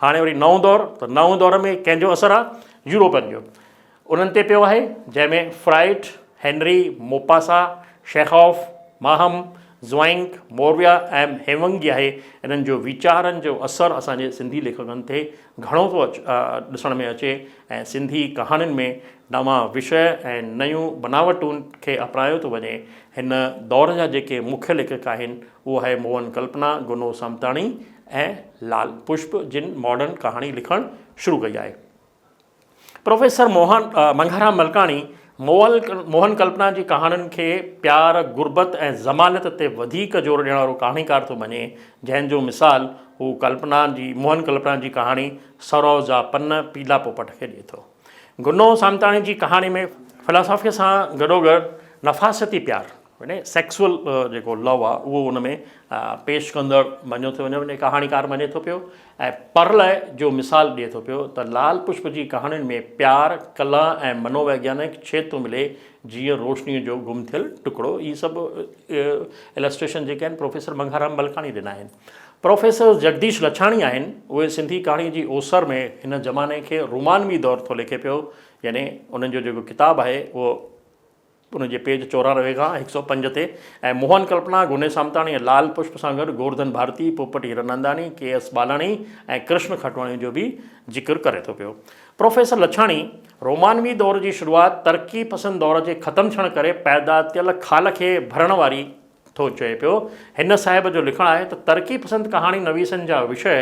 هاڻي وري نئون دور ته نئون دور ۾ ڪنهن جو اثر آ؟ يورپين جو انهن تي پيو آهي جنهن ۾ fried, Henry, Mupasa, شيخوف، Maham, زوائنڪ، Maurya ۽ هيونگي آهي انهن جو ويچارن جو اثر اسان جي سنڌي ليکڪن تي گهڻو ٿو ڏسڻ ۾ اچي ۽ سنڌي ڪهاڻين ۾ نوان وشيه ۽ نيون بناوٽون کي اپنايو ٿو وڃي هن دور جا جيڪي مکيه ليکڪ آهن اهو آهي موهن ڪلپنا، گنو سامتاڻي ۽ لال پشپ جن ماڊرن ڪهاڻي لکڻ شروع ڪئي آهي. پروفيسر موهن منگهارام ملڪاڻي موهن ڪلپنا جي ڪهاڻين کي پيار، غربت ۽ ضمانت تي وڌيڪ زور ڏيڻ وارو ڪهاڻيڪار ٿو مڃي، جنهن جو مثال هو ڪلپنا جي موهن ڪلپنا جي ڪهاڻي سرو جا پن پيلا پوپٽ کي ڏئي ٿو. گنو سامتاڻي جي ڪهاڻي ۾ فلاسافيء سان گڏوگڏ نفاستي پيار يعني سيڪسوئل جيڪو لو آ اهو ان ۾ پيش ڪندڙ مڃيو ٿو وڃي ڪهاڻيڪار مڃي ٿو پيو ۽ پرلئه جو مثال ڏئي ٿو پيو ته لال پشپ جي ڪهاڻين ۾ پيار، ڪلا ۽ منوويگيانڪ ڇيد ٿو ملي جيئن روشنيء جو گم ٿيل ٽڪڙو. اهي سڀ السٽريشن جيڪي آهن پروفيسر منگهارام ملڪاڻي ڏنا آهن. پروفيسر جگديش لڇاڻي آهن اهي سنڌي ڪهاڻيء جي اوسر ۾ هن زماني کي رومانوي دور ٿو ليکي پيو يعني انهن جو جيڪو ڪتاب آهي اهو ان جي پيج 94 کان 105 تي ۽ موهن ڪلپنا، گوني سامتاڻي ۽ لال پشپ سان گڏ گورڌن ڀارتي، پوپٽ هيراننداڻي، ڪي ايس ٻالاڻي ۽ ڪرشن کٽواڻي جو به ذڪر ڪري ٿو پيو. پروفيسر لڇاڻي رومانوي دور جي شروعات ترقي پسند دور جي ختم ٿيڻ ڪري پيدا ٿيل خال کي ڀرڻ واري ٿو چئي پيو. هن صاحب جو لکڻ آهي ته ترقي پسند ڪهاڻي نويسن جا وشيه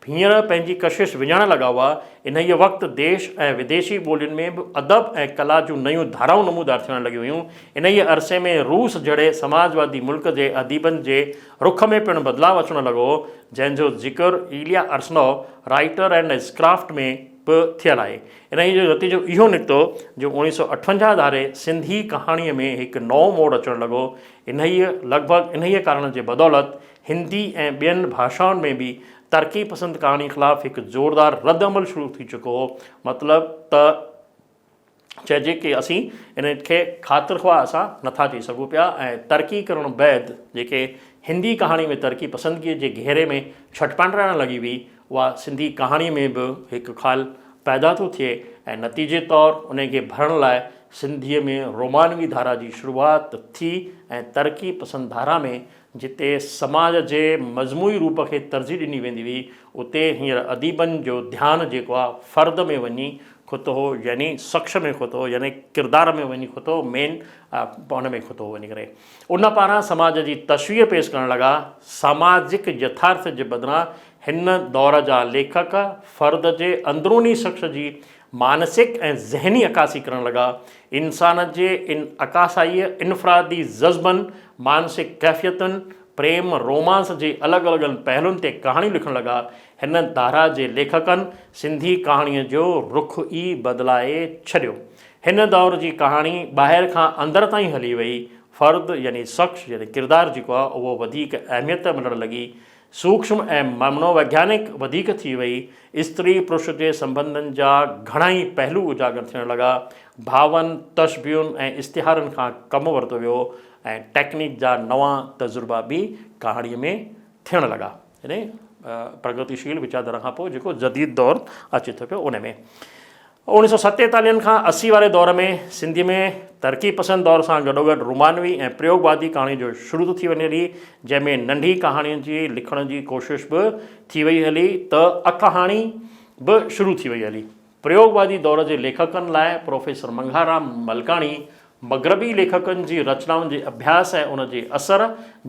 هينئر پنهنجي ڪشش وڃائڻ لڳا هئا. انهيء وقت ديش ۽ وديشي ٻولين ۾ به ادب ۽ ڪلا جون نيون ڌارائون نمودار ٿيڻ لڳيون هيون. انهيء عرصي ۾ روس جهڙي سماجوادي ملڪ جي اديبن جي رخ ۾ پڻ بدلاء اچڻ لڳو هو، جنهن جو ذڪر Ilya Arsenov writer and his craft ۾ به ٿيل آهي. انهيء جو نتيجو اهو نڪتو جو 1958 ڌاري سنڌي ڪهاڻيء ۾ هڪ نئون موڙ اچڻ لڳو. انهيء لڳ ڀڳ انهيء ڪارڻ جي بدولت هندي ۽ ٻين ڀاشائن ۾ به ترقي پسند ڪهاڻي خلاف هڪ زوردار رد عمل شروع ٿي چڪو هو. مطلب ته چئجي ڪي اسين ان کي خاطر خواهه اسان نٿا چئي سگهون پيا ۽ ترقي ڪرڻ بعد جيڪي هندي ڪهاڻي ۾ ترقي پسندگيء جي گهيري ۾ ڇٽپانڊرائڻ لڳي هئي اها سنڌي ڪهاڻي ۾ به هڪ خال پيدا ٿو ٿئي ۽ نتيجي طور انهي کي ڀرڻ لاء سنڌيء ۾ رومانوي ڌارا جي شروعات ٿي ۽ ترقي پسند ڌارا ۾ جتي سماج جي مجموعي روپ کي ترجيح ڏني ويندي هئي اتي هينئر اديبن جو ڌيان جيڪو آهي فرد ۾ وڃي کتو هو يعني شخص ۾ کتو هو يعني ڪردار ۾ وڃي کتو هو مين ان ۾ کتو هو وڃي ڪري ان پاران سماج جي تصوير پيش ڪرڻ لڳا ساماجڪ يٿارٿ جي بدران هن دور جا ليکڪ فرد جي اندروني شخص جي مانسڪ ۽ ذهني عڪاسي ڪرڻ لڳا. انسان جي ان عڪاسائيء انفرادي جذبن، مانسڪ ڪيفيتن، پريم، رومانس جي الڳ الڳن پهلن تي ڪهاڻيون لکڻ لڳا. هن ڌارا جي ليکڪن سنڌي ڪهاڻيء جو رخ ئي بدلائي ڇڏيو. هن دور جي ڪهاڻي ٻاهر کان اندر تائين هلي وئي. فرد يعني شخص يعني ڪردار جيڪو آهي اهو وڌيڪ اهميت ملڻ لڳي. سوڪشم ۽ منوويگيانڪ وڌيڪ ٿي وئي. استري پرش جي سنٻنڌن جا گهڻائي پهلو اجاگر ٿيڻ لڳا. ڀاون، تشبيهن ۽ استعارن کان ڪم ورتو ويو ۽ ٽيڪنيڪ جا نوان تجربا به ڪهاڻيء ۾ ٿيڻ لڳا. يعني پرگتيشيل ويچارڌارا کان پوء جيڪو جديد دور اچي ٿو پيو ان ۾. اوڻيھ سؤ ستيتاليهن کان 80 واري دور ۾ سنڌيء ۾ ترقي پسند دور سان گڏوگڏ رومانوي ۽ پريوگوادي ڪهاڻي جو شروع ٿي وڃي هلي، جنهن ۾ ننڍي ڪهاڻين جي لکڻ جي ڪوشش به ٿي وئي هلي ته اڪهاڻي به شروع ٿي وئي هلي. پريوگوادي دور جي ليکڪن لاء پروفيسر منگهارام ملڪاڻي مغربي ليکڪن جي رچنائن جي اڀياس ۽ ان جي اثر،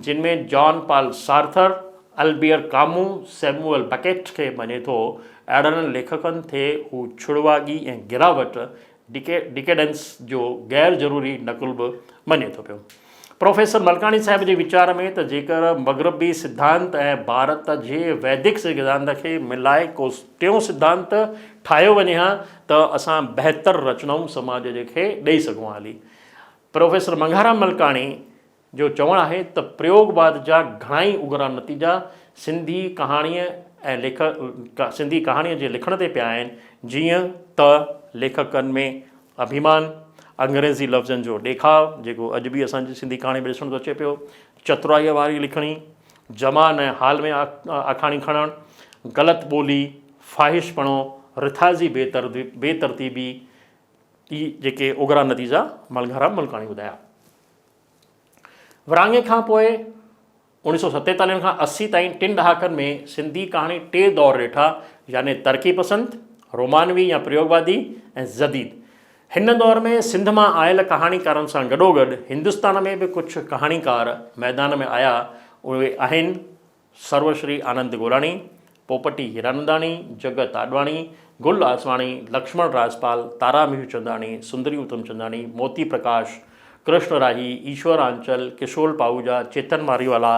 جن ۾ Jean Paul Sartre, Albert Camus, Samuel Beckett کي مڃي ٿو، اهڙن ليکڪن تي هو ڇڙواڳي ۽ گراوٽ، Decadence، جو غير ضروري نقل به مڃي ٿو پيو. پروفيسر ملڪاڻي صاحب جي ويچار ۾ ته جيڪر مغربي سڌانت ۽ ڀارت جي ويدڪ سڌانت کي ملائي ڪو ٽيون سڌانت ٺاهيو وڃي ها ته اسان بهتر رچنائون سماج جي کي ڏئي سگهون ها. پروفيسر منگهارام ملڪاڻي جو چوڻ آهي ته پريوگواد جا گهڻائي اگرا نتيجا سنڌي ڪهاڻيء ۽ ليک سنڌي ڪهاڻيء جي لکڻ تي پيا آهن جيئن ته ليکڪن ۾ اڀيمان، انگريزي لفظن جو ڏيکاء، جيڪو اڄ به اسان جي سنڌي ڪهاڻي ۾ ڏسڻ ٿو اچي پيو، چترائيء واري لکڻي، زمان ۽ حال ۾ آکاڻي کڻڻ، غلط ٻولي، فاحشپڻو، رٿازي بي ترتيبي، ئي جيڪي اگرا نتيجا ملگهارام ملڪاڻي ٻڌايا. ورهاڱي کان پوء اوڻيھ سؤ ستيتاليهن کان 80 تائين ٽن ڏهاڪن ۾ سنڌي ڪهاڻي ٽي دور ڏٺا، يعني ترقي پسند، رومانوي يا پريوگوادي ۽ جديد. هن دور ۾ سنڌ مان آيل ڪهاڻيڪارن سان گڏوگڏ هندستان ۾ به ڪجهه ڪهاڻيڪار ميدان ۾ آيا، اهي آهن، سروشري آنند گولاڻي، پوپٽي هيراننداڻي، جڳت آڏواڻي، گل آسواڻي، لڪشمڻ راجپال، تارا ميهوچنداڻي، سندري اتمچنداڻي، موتي پرڪاش، ڪرشن راهي، ايشور آنچل، ڪشول پاهوجا، چيتن ماريوالا،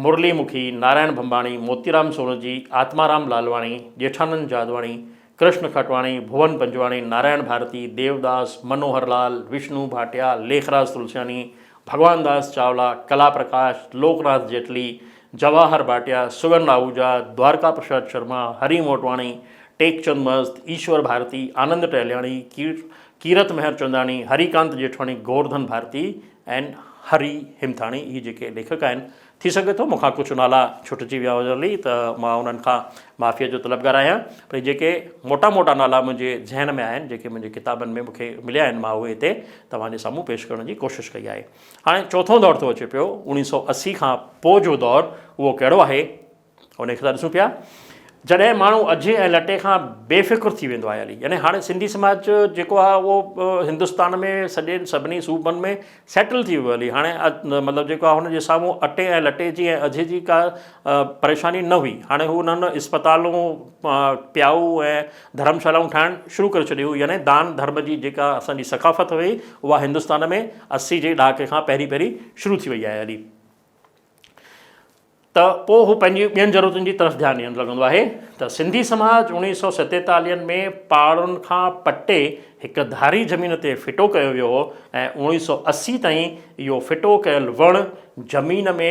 مرلي مکي، نارائڻ ڀمڀاڻي، موتيرام سونجي، آتمارام لالواڻي، ڄيٺانند جادواڻي، ڪرشن کٽواڻي، ڀوون پنجواڻي، نارائڻ ڀارتي، ديوداس، منوهر لال، وشنو ڀاٽيا، ليکراج تلسياڻي، ڀڳوان داس چاولا، ڪلا پرڪاش، لوڪناٿ جيٽلي، جواهر ڀاٽيا، سگن آهوجا، دوارڪا پرشاد شرما، هري موٽواڻي، ٽيڪچند مست، ايشور ڀارتي، آنند ٽهلياڻي، ڪيرت مهر چنداڻي، هريڪانت ڄيٺواڻي، گورڌن ڀارتي ۽ هري همٿاڻي هي جيڪي ليکڪ آهن ٿي سگهي ٿو مون کان ڪجهه نالا ڇٽجي ويا هجن هلي ته مان انهن کان معافيء جو طلبگار آهيان پر هي جيڪي موٽا موٽا نالا منهنجي ذهن ۾ آهن جيڪي منهنجي ڪتابن ۾ مون کي مليا آهن مان اهي هتي توهان جي سامهون پيش ڪرڻ جي ڪوشش ڪئي آهي. هاڻي چوٿون دور ٿو اچي پيو اوڻيهه سئو 80 کان پوء جو دور اهو ڪهڙو آهي؟ ان کي ٿا ڏسون پيا جڏهن ماڻهو اجهي ۽ لٽي کان بي فڪر ٿي ويندو آهي علي يعني هاڻي سنڌي سماج جيڪو آهي اهو هندستان ۾ سڄي سڀني صوبن ۾ سيٽل ٿي ويو علي هاڻي مطلب جيڪو آهي هن جي سامهون اٽي ۽ لٽي جي ۽ اجهي جي ڪا پريشاني نه هئي هاڻي هو انهن اسپتالون پيائو ۽ ڌرمشالائون ٺاهڻ شروع ڪري ڇڏيون يعني دان ڌرم جي جيڪا اسان جي ثقافت هئي اها هندستان ۾ 80 جي ڏهاڪي کان پهرين پهرين شروع ٿي وئي آهي علي ته پوء هو پنهنجي ٻين ضرورتن جي طرف ڌيان ڏيڻ لڳندو آهي ته سنڌي سماج 1947 ۾ پاڙن کان پٽي هڪ ڌاري زمين تي ڦٽو ڪيو ويو هو ۽ 1980 تائين اهو ڦٽو ڪيل وڻ زمين ۾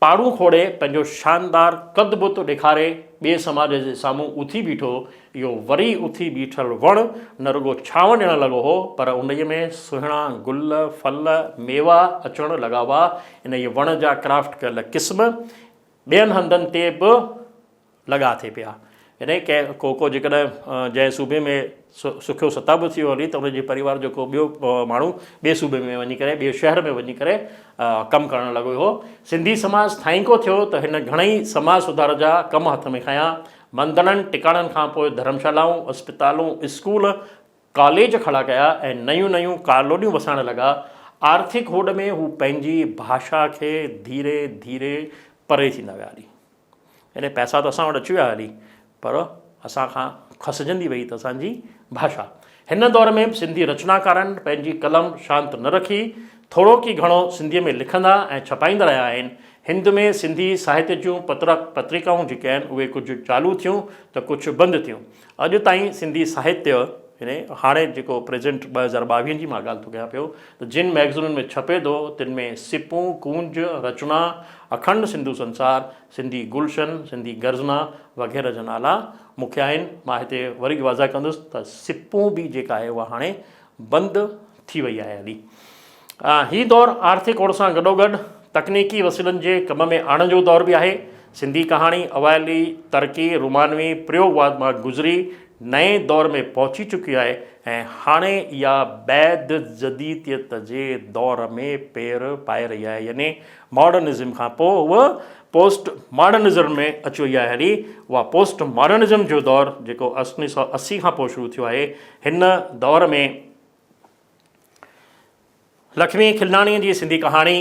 پاڙون کوڙي پنهنجو شاندار قد بت ڏيکاري ٻئي سماج جي سامهون اٿي بيٺو. اهو وري اٿي بيٺل وڻ نه رڳو ڇانو ڏيڻ لڳو هو، پر انهيء ۾ سهڻا گل، ڦل، ميوا اچڻ لڳا هئا. انهيء وڻ جا ڪرافٽ ڪيل قسم ٻين هنڌن تي به لڳا ٿي پيا. يعني ڪنهن ڪو ڪو جيڪڏهن جنهن صوبي ۾ سکيو ستابو ٿي ويو هلي ته ان جي پريوار جو ڪو ٻيو ماڻهو ٻئي صوبي ۾ وڃي ڪري ٻئي شهر ۾ وڃي ڪري ڪم ڪرڻ لڳو هو. سنڌي سماج ٿائينڪو ٿيو ته هن گهڻئي سماج سڌار جا ڪم هٿ ۾ کنيا. مندرن، ٽڪاڻن کان پوء ڌرمشالائون، اسپتالون، اسڪول، ڪاليج کڙا ڪيا ۽ نيون نيون ڪالونيون وسائڻ لڳا. آرٿڪ هوڏ ۾ هو پنهنجي ڀاشا کي ڌيري ڌيري پري ٿيندا ويا هلي. يعني پئسا ته اسان وٽ اچي ويا هلي پر اسان کان کسجندي وئي ته اسان جي ڀاشا. هن دور ۾ به سنڌي رچناڪارن پنهنجي قلم شانت نه رکي، ٿورو ڪي گهڻو سنڌيء ۾ لکندا ۽ ڇپائيندا رهيا آهن. هند ۾ سنڌي ساهتيه جون پترڪ پتريڪائون جيڪي آهن اهي ڪجهه چالو ٿيون ته ڪجهه بند ٿيون. اڄ تائين سنڌي ساهتيه يعني هاڻي جيڪو پريزنٽ 2022 جي مان ڳالهه ٿو ڪيان پيو ته جن مئگزينن ۾ ڇپي ٿو تن ۾ سپون، ڪونج، رچنا، اکنڊ سنڌو سنسار، سنڌي گلشن، سنڌي گرجنا وغيره جا نالا مکيه آهن. مان هتي وري واضح ڪندس ته سپون به جيڪا آهي اها هاڻي بند ٿي وئي آهي هلي. هي دور آرٿڪ اوڙ سان گڏوگڏ تڪنيڪي وسيلن جي ڪم ۾ آڻڻ جو دور به آهي. سنڌي ڪهاڻي اوائلي ترقي رومانوي پريوگواد مان گذري نئين دور ۾ پهچي چڪي آهي ۽ هاڻي اها بعد جديديت جي دور ۾ پير پائي رهي آهي يعني ماڊرنزم کان پوء هوء پوسٽ ماڊرنزم ۾ اچي وئي آهي هلي. اها پوسٽ ماڊرنزم جو دور جيڪو 1980 کان پوء شروع ٿيو آهي هن دور ۾ لکمي کلناڻيء جي سنڌي ڪهاڻي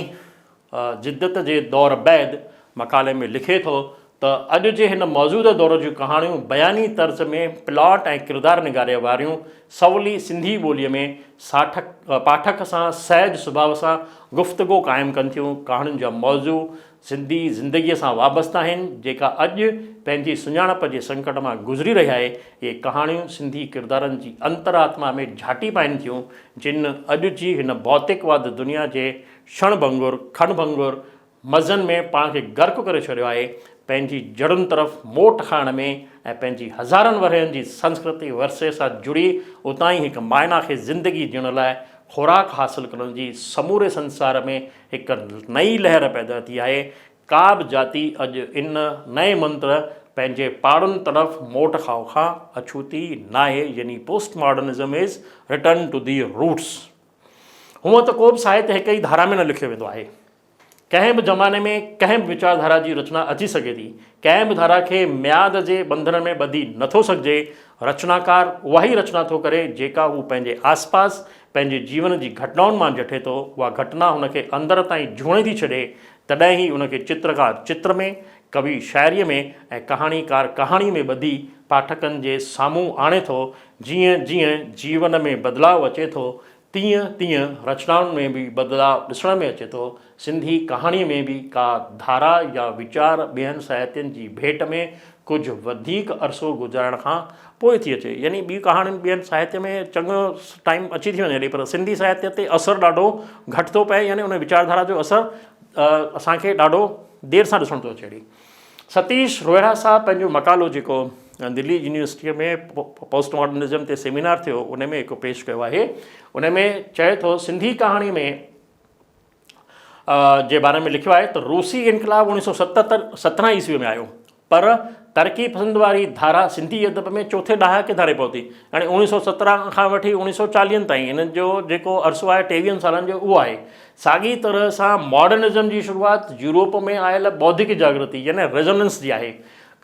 جدت جي دور بعد مقالي ۾ لکي ٿو ته اڄ جي هن موجوده دور جون ڪهاڻيون بياني طرز ۾ پلاٽ ۽ ڪردار نگاريء واريون سولي سنڌي ٻوليء ۾ ساٺڪ پاٺڪ سان سهج سڀاء سان گفتگو قائم ڪن ٿيون. ڪهاڻين جا موضوع سنڌي زندگيء سان وابسته آهن، جيڪا اڄ پنهنجي سڃاڻپ جي سنڪٽ مان گذري رهي آهي. اهي ڪهاڻيون سنڌي ڪردارن جي انترآتما ۾ جهاٽي پائن ٿيون، جن اڄ جي هن ڀوتڪواد دنيا جي ڇڻ ڀنگر، کن ڀنگر مزن ۾ پاڻ کي غرق ڪري ڇڏيو آهي، پنهنجي جڙن طرف موٽ کائڻ ۾ ۽ پنهنجي هزارن ورهين جي سنسڪرتي ورثي سان جڙي اتان ئي هڪ معنيٰ کي زندگي جيئڻ لاء خوراڪ حاصل ڪرڻ جي سموري سنسار ۾ هڪ نئين لهر پيدا ٿي آهي. ڪا به جاتي اڄ ان نئين منتر پنهنجي پاڙن طرف موٽ کائو کان اڇوتي ناهي يعني post modernism is return to the roots. هونء ته ڪو به ساهت هڪ ئي ڌارا ۾ نه لکيو ويندو آهي. ڪنهن به زماني ۾ ڪنهن به ويچار ڌارا جي رچنا اچي سگهي ٿي. ڪنهن به ڌارا کي ميعاد جي ٻنڌڻ ۾ ٻڌي نٿو سگهجي. رچناڪار اها ئي رچنا ٿو ڪري جيڪا هو پنهنجي آسپاس پنهنجي جيون جي گهٽنائن مان جٺي ٿو. اها گهٽنا هن کي اندر تائين جهوني ٿي ڇڏي، تڏهن ئي ان کي چترڪار چتر ۾، ڪوي شاعريء ۾ ۽ ڪهاڻيڪار ڪهاڻيء ۾ ٻڌي پاٺڪن جي سامهون آڻي ٿو. جيئن جيئن جيون ۾ بدلاء اچي ٿو، تيئن تيئن رچنائن ۾ به بدلاء ڏسڻ ۾ اچي ٿو. سنڌي ڪهاڻيء ۾ به ڪا ڌارا يا ويچار ٻين ساهتين جي ڀيٽ ۾ ڪجهه وڌيڪ عرصو گذارڻ کان پوء ٿي اچي. يعني ٻي ڪهاڻين ٻين ساهتيه ۾ چڱو ٽائيم اچي ٿي وڃي هلي پر سنڌي ساهتيه تي اثر ڏاڍو گهٽ ٿو پئي يعني ان ويچارڌارا جو اثر اسان کي ڏاڍو دير سان ڏسڻ ٿو اچي. ستيش روهڙا صاحب پنهنجو مقالو جيڪو دلي يونيورسٽيء ۾ پوسٽ ماڊرنزم تي سيمينار ٿيو ان ۾ هڪ پيش ڪيو آهي ان ۾ چئي ٿو سنڌي ڪهاڻي ۾ جي باري ۾ لکيو آهي ته روسي انقلاب اوڻيهه سو ستتر سترهن عيسوي ۾ آيو پر ترقي پسند واري ڌارا سنڌي ادب ۾ چوٿين ڏهاڪي ڌاري پهتي يعني اوڻيهه سو سترهن کان وٺي اوڻيهه سو چاليهن تائين هن جو جيڪو عرصو آهي ٽيويهن سالن جو اهو آهي ساڳي طرح سان ماڊرنزم جي شروعات يورپ ۾ آيل بوڌڪ جاڳرتي يعني ريزوننس جي آهي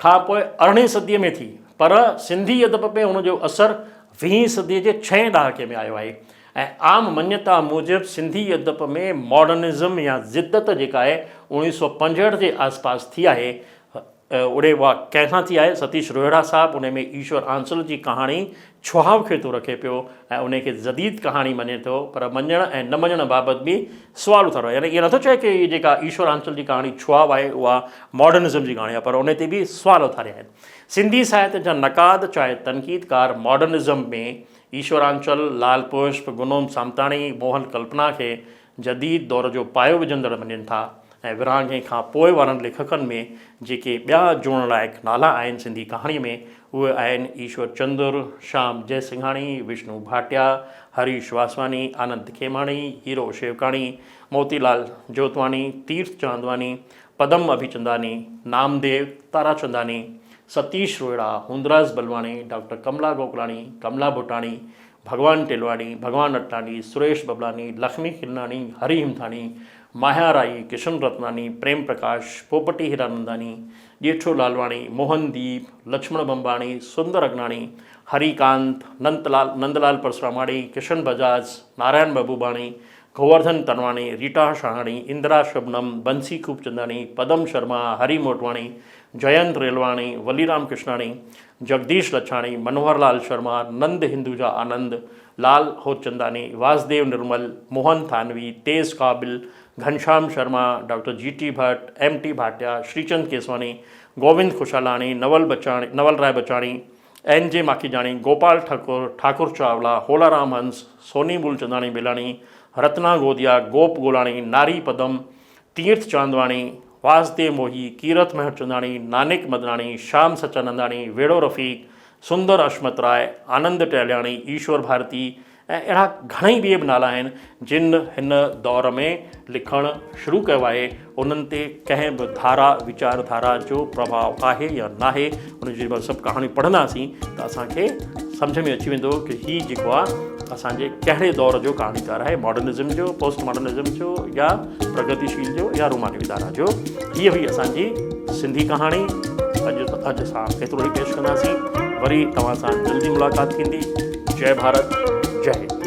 کان پوء ارڙهين صديء ۾ ٿي پر سنڌي ادب ۾ ان جو اثر ويهين صديء جي ڇهين ڏهاڪي ۾ آيو آهي ۽ عام مڃتا موجب سنڌي ادب ۾ ماڊرنزم يا جدت جيڪا آهي اوڻيهه سو پنجهٺ جي آس پاس ٿي آهي اڙي واهه ڪنهن سان ٿي آهي؟ ستيش روهيڙا صاحب انهي ۾ ايشور آنسل جي ڪهاڻي ڇهاء کي ٿو رکي پيو ۽ انهي کي جديد ڪهاڻي مڃي ٿو پر مڃڻ ۽ نه مڃڻ بابت به سوال اٿاريو آهي يعني ائين نٿو چئي ڪي جيڪا ايشور آنسل جي ڪهاڻي ڇهاء آهي اها ماڊرنزم جي ڪهاڻي آهي پر انهي تي به سوال اٿاريا آهن. سنڌي ساهت جا نقاد چاهي تنقيدڪار ماڊرنزم ۾ ايشور آنچل، لال پشپ، گنوم سامتاڻي، موهن ڪلپنا کي جديد دور جو پايو وجهندڙ مڃين ٿا ۽ ورهاڱي کان پوء وارن ليکڪن ۾ جيڪي ٻيا جوڙڻ لائق نالا آهن سنڌي ڪهاڻيء ۾ اهي آهن ايشور چندر، شيام جئسنگهاڻي، وشنو ڀاٽيا، هريش واسواڻي، آنند کيماڻي، هيرو شيوڪاڻي، موتي لال جوتواڻي، تيرٿ چاندواڻي، پدم اڀيچنداڻي، نامديو تاراچنداڻي، ستيش روهڙا، هوندراج بلواڻي، ڊاڪٽر ڪملا گوڪلاڻي، ڪملا ڀوٽاڻي، ڀڳوان ٽيلواڻي، ڀڳوان اٽلاڻي، سريش ببلاڻي، لکمي کلناڻي، هري همٿاڻي، ماهيا رائي، ڪشن رتناڻي، پريم پرڪاش، پوپٽي هيراننداڻي، ڄيٺو لالواڻي، موهن ديپ، لڇمڻ ڀمڀاڻي، سندر اگناڻي، هري ڪانت، نندلال نندلال پرسراماڻي، ڪشن بجاج، نارائڻ محبوباڻي، گوورڌن تنواڻي، ريٽا شاهاڻي، اندرا شبنم، بنسي خوبچنداڻي، پدم شرما، هري موٽواڻي، جئنت ريلواڻي، وليرام ڪشناڻي، جگديش لڇاڻي، منوهر لال شرما، نند هندوجا آنند، لال هوتچنداڻي، واسديو نرمل، موهن ٿانوي، تيز قابل، Ghanshyam Sharma, doctor G T Bhatt, M T Bhatia, Shrichand Keswani, Govind Khushalani, Naval Bachani, Naval Rai Bachani, N J Makhijani, Gopal Thakur, Thakur Chawla, Holaram Hans, Soni Moolchandani Belani, Ratna Godiya, Gop Golani, Nari Padam, Tirath Chandwani, Vasdev Mohi, Kirat Mehrchandani, Nanak Madnani, Shyam Sachanandani, Vero Rafiq, Sundar Hashmat Rai, Anand Tahiliani, Ishwar Bharti ۽ اهڙا گهڻئي ٻئي به نالا آهن جن هن دور ۾ لکڻ شروع ڪيو آهي انهن تي ڪنهن به ڌارا ويچار ڌارا جو پرڀاء آهي يا ناهي ان جي سڀ ڪهاڻيون پڙهنداسين ته اسان کي سمجهه ۾ اچي ويندو ڪي هي جيڪو آهي اسان جي ڪهڙي دور جو ڪهاڻيڪار آهي ماڊرنزم جو پوسٽ ماڊرنزم جو يا پرگتيشيل جو يا رومانوي ڌارا جو. هيء هئي اسان جي سنڌي ڪهاڻي. اڄ اڄ اسان ايترو ئي پيش ڪنداسين. وري توهان سان جلدي ملاقات ٿيندي. جئه ڀارت جئه هند.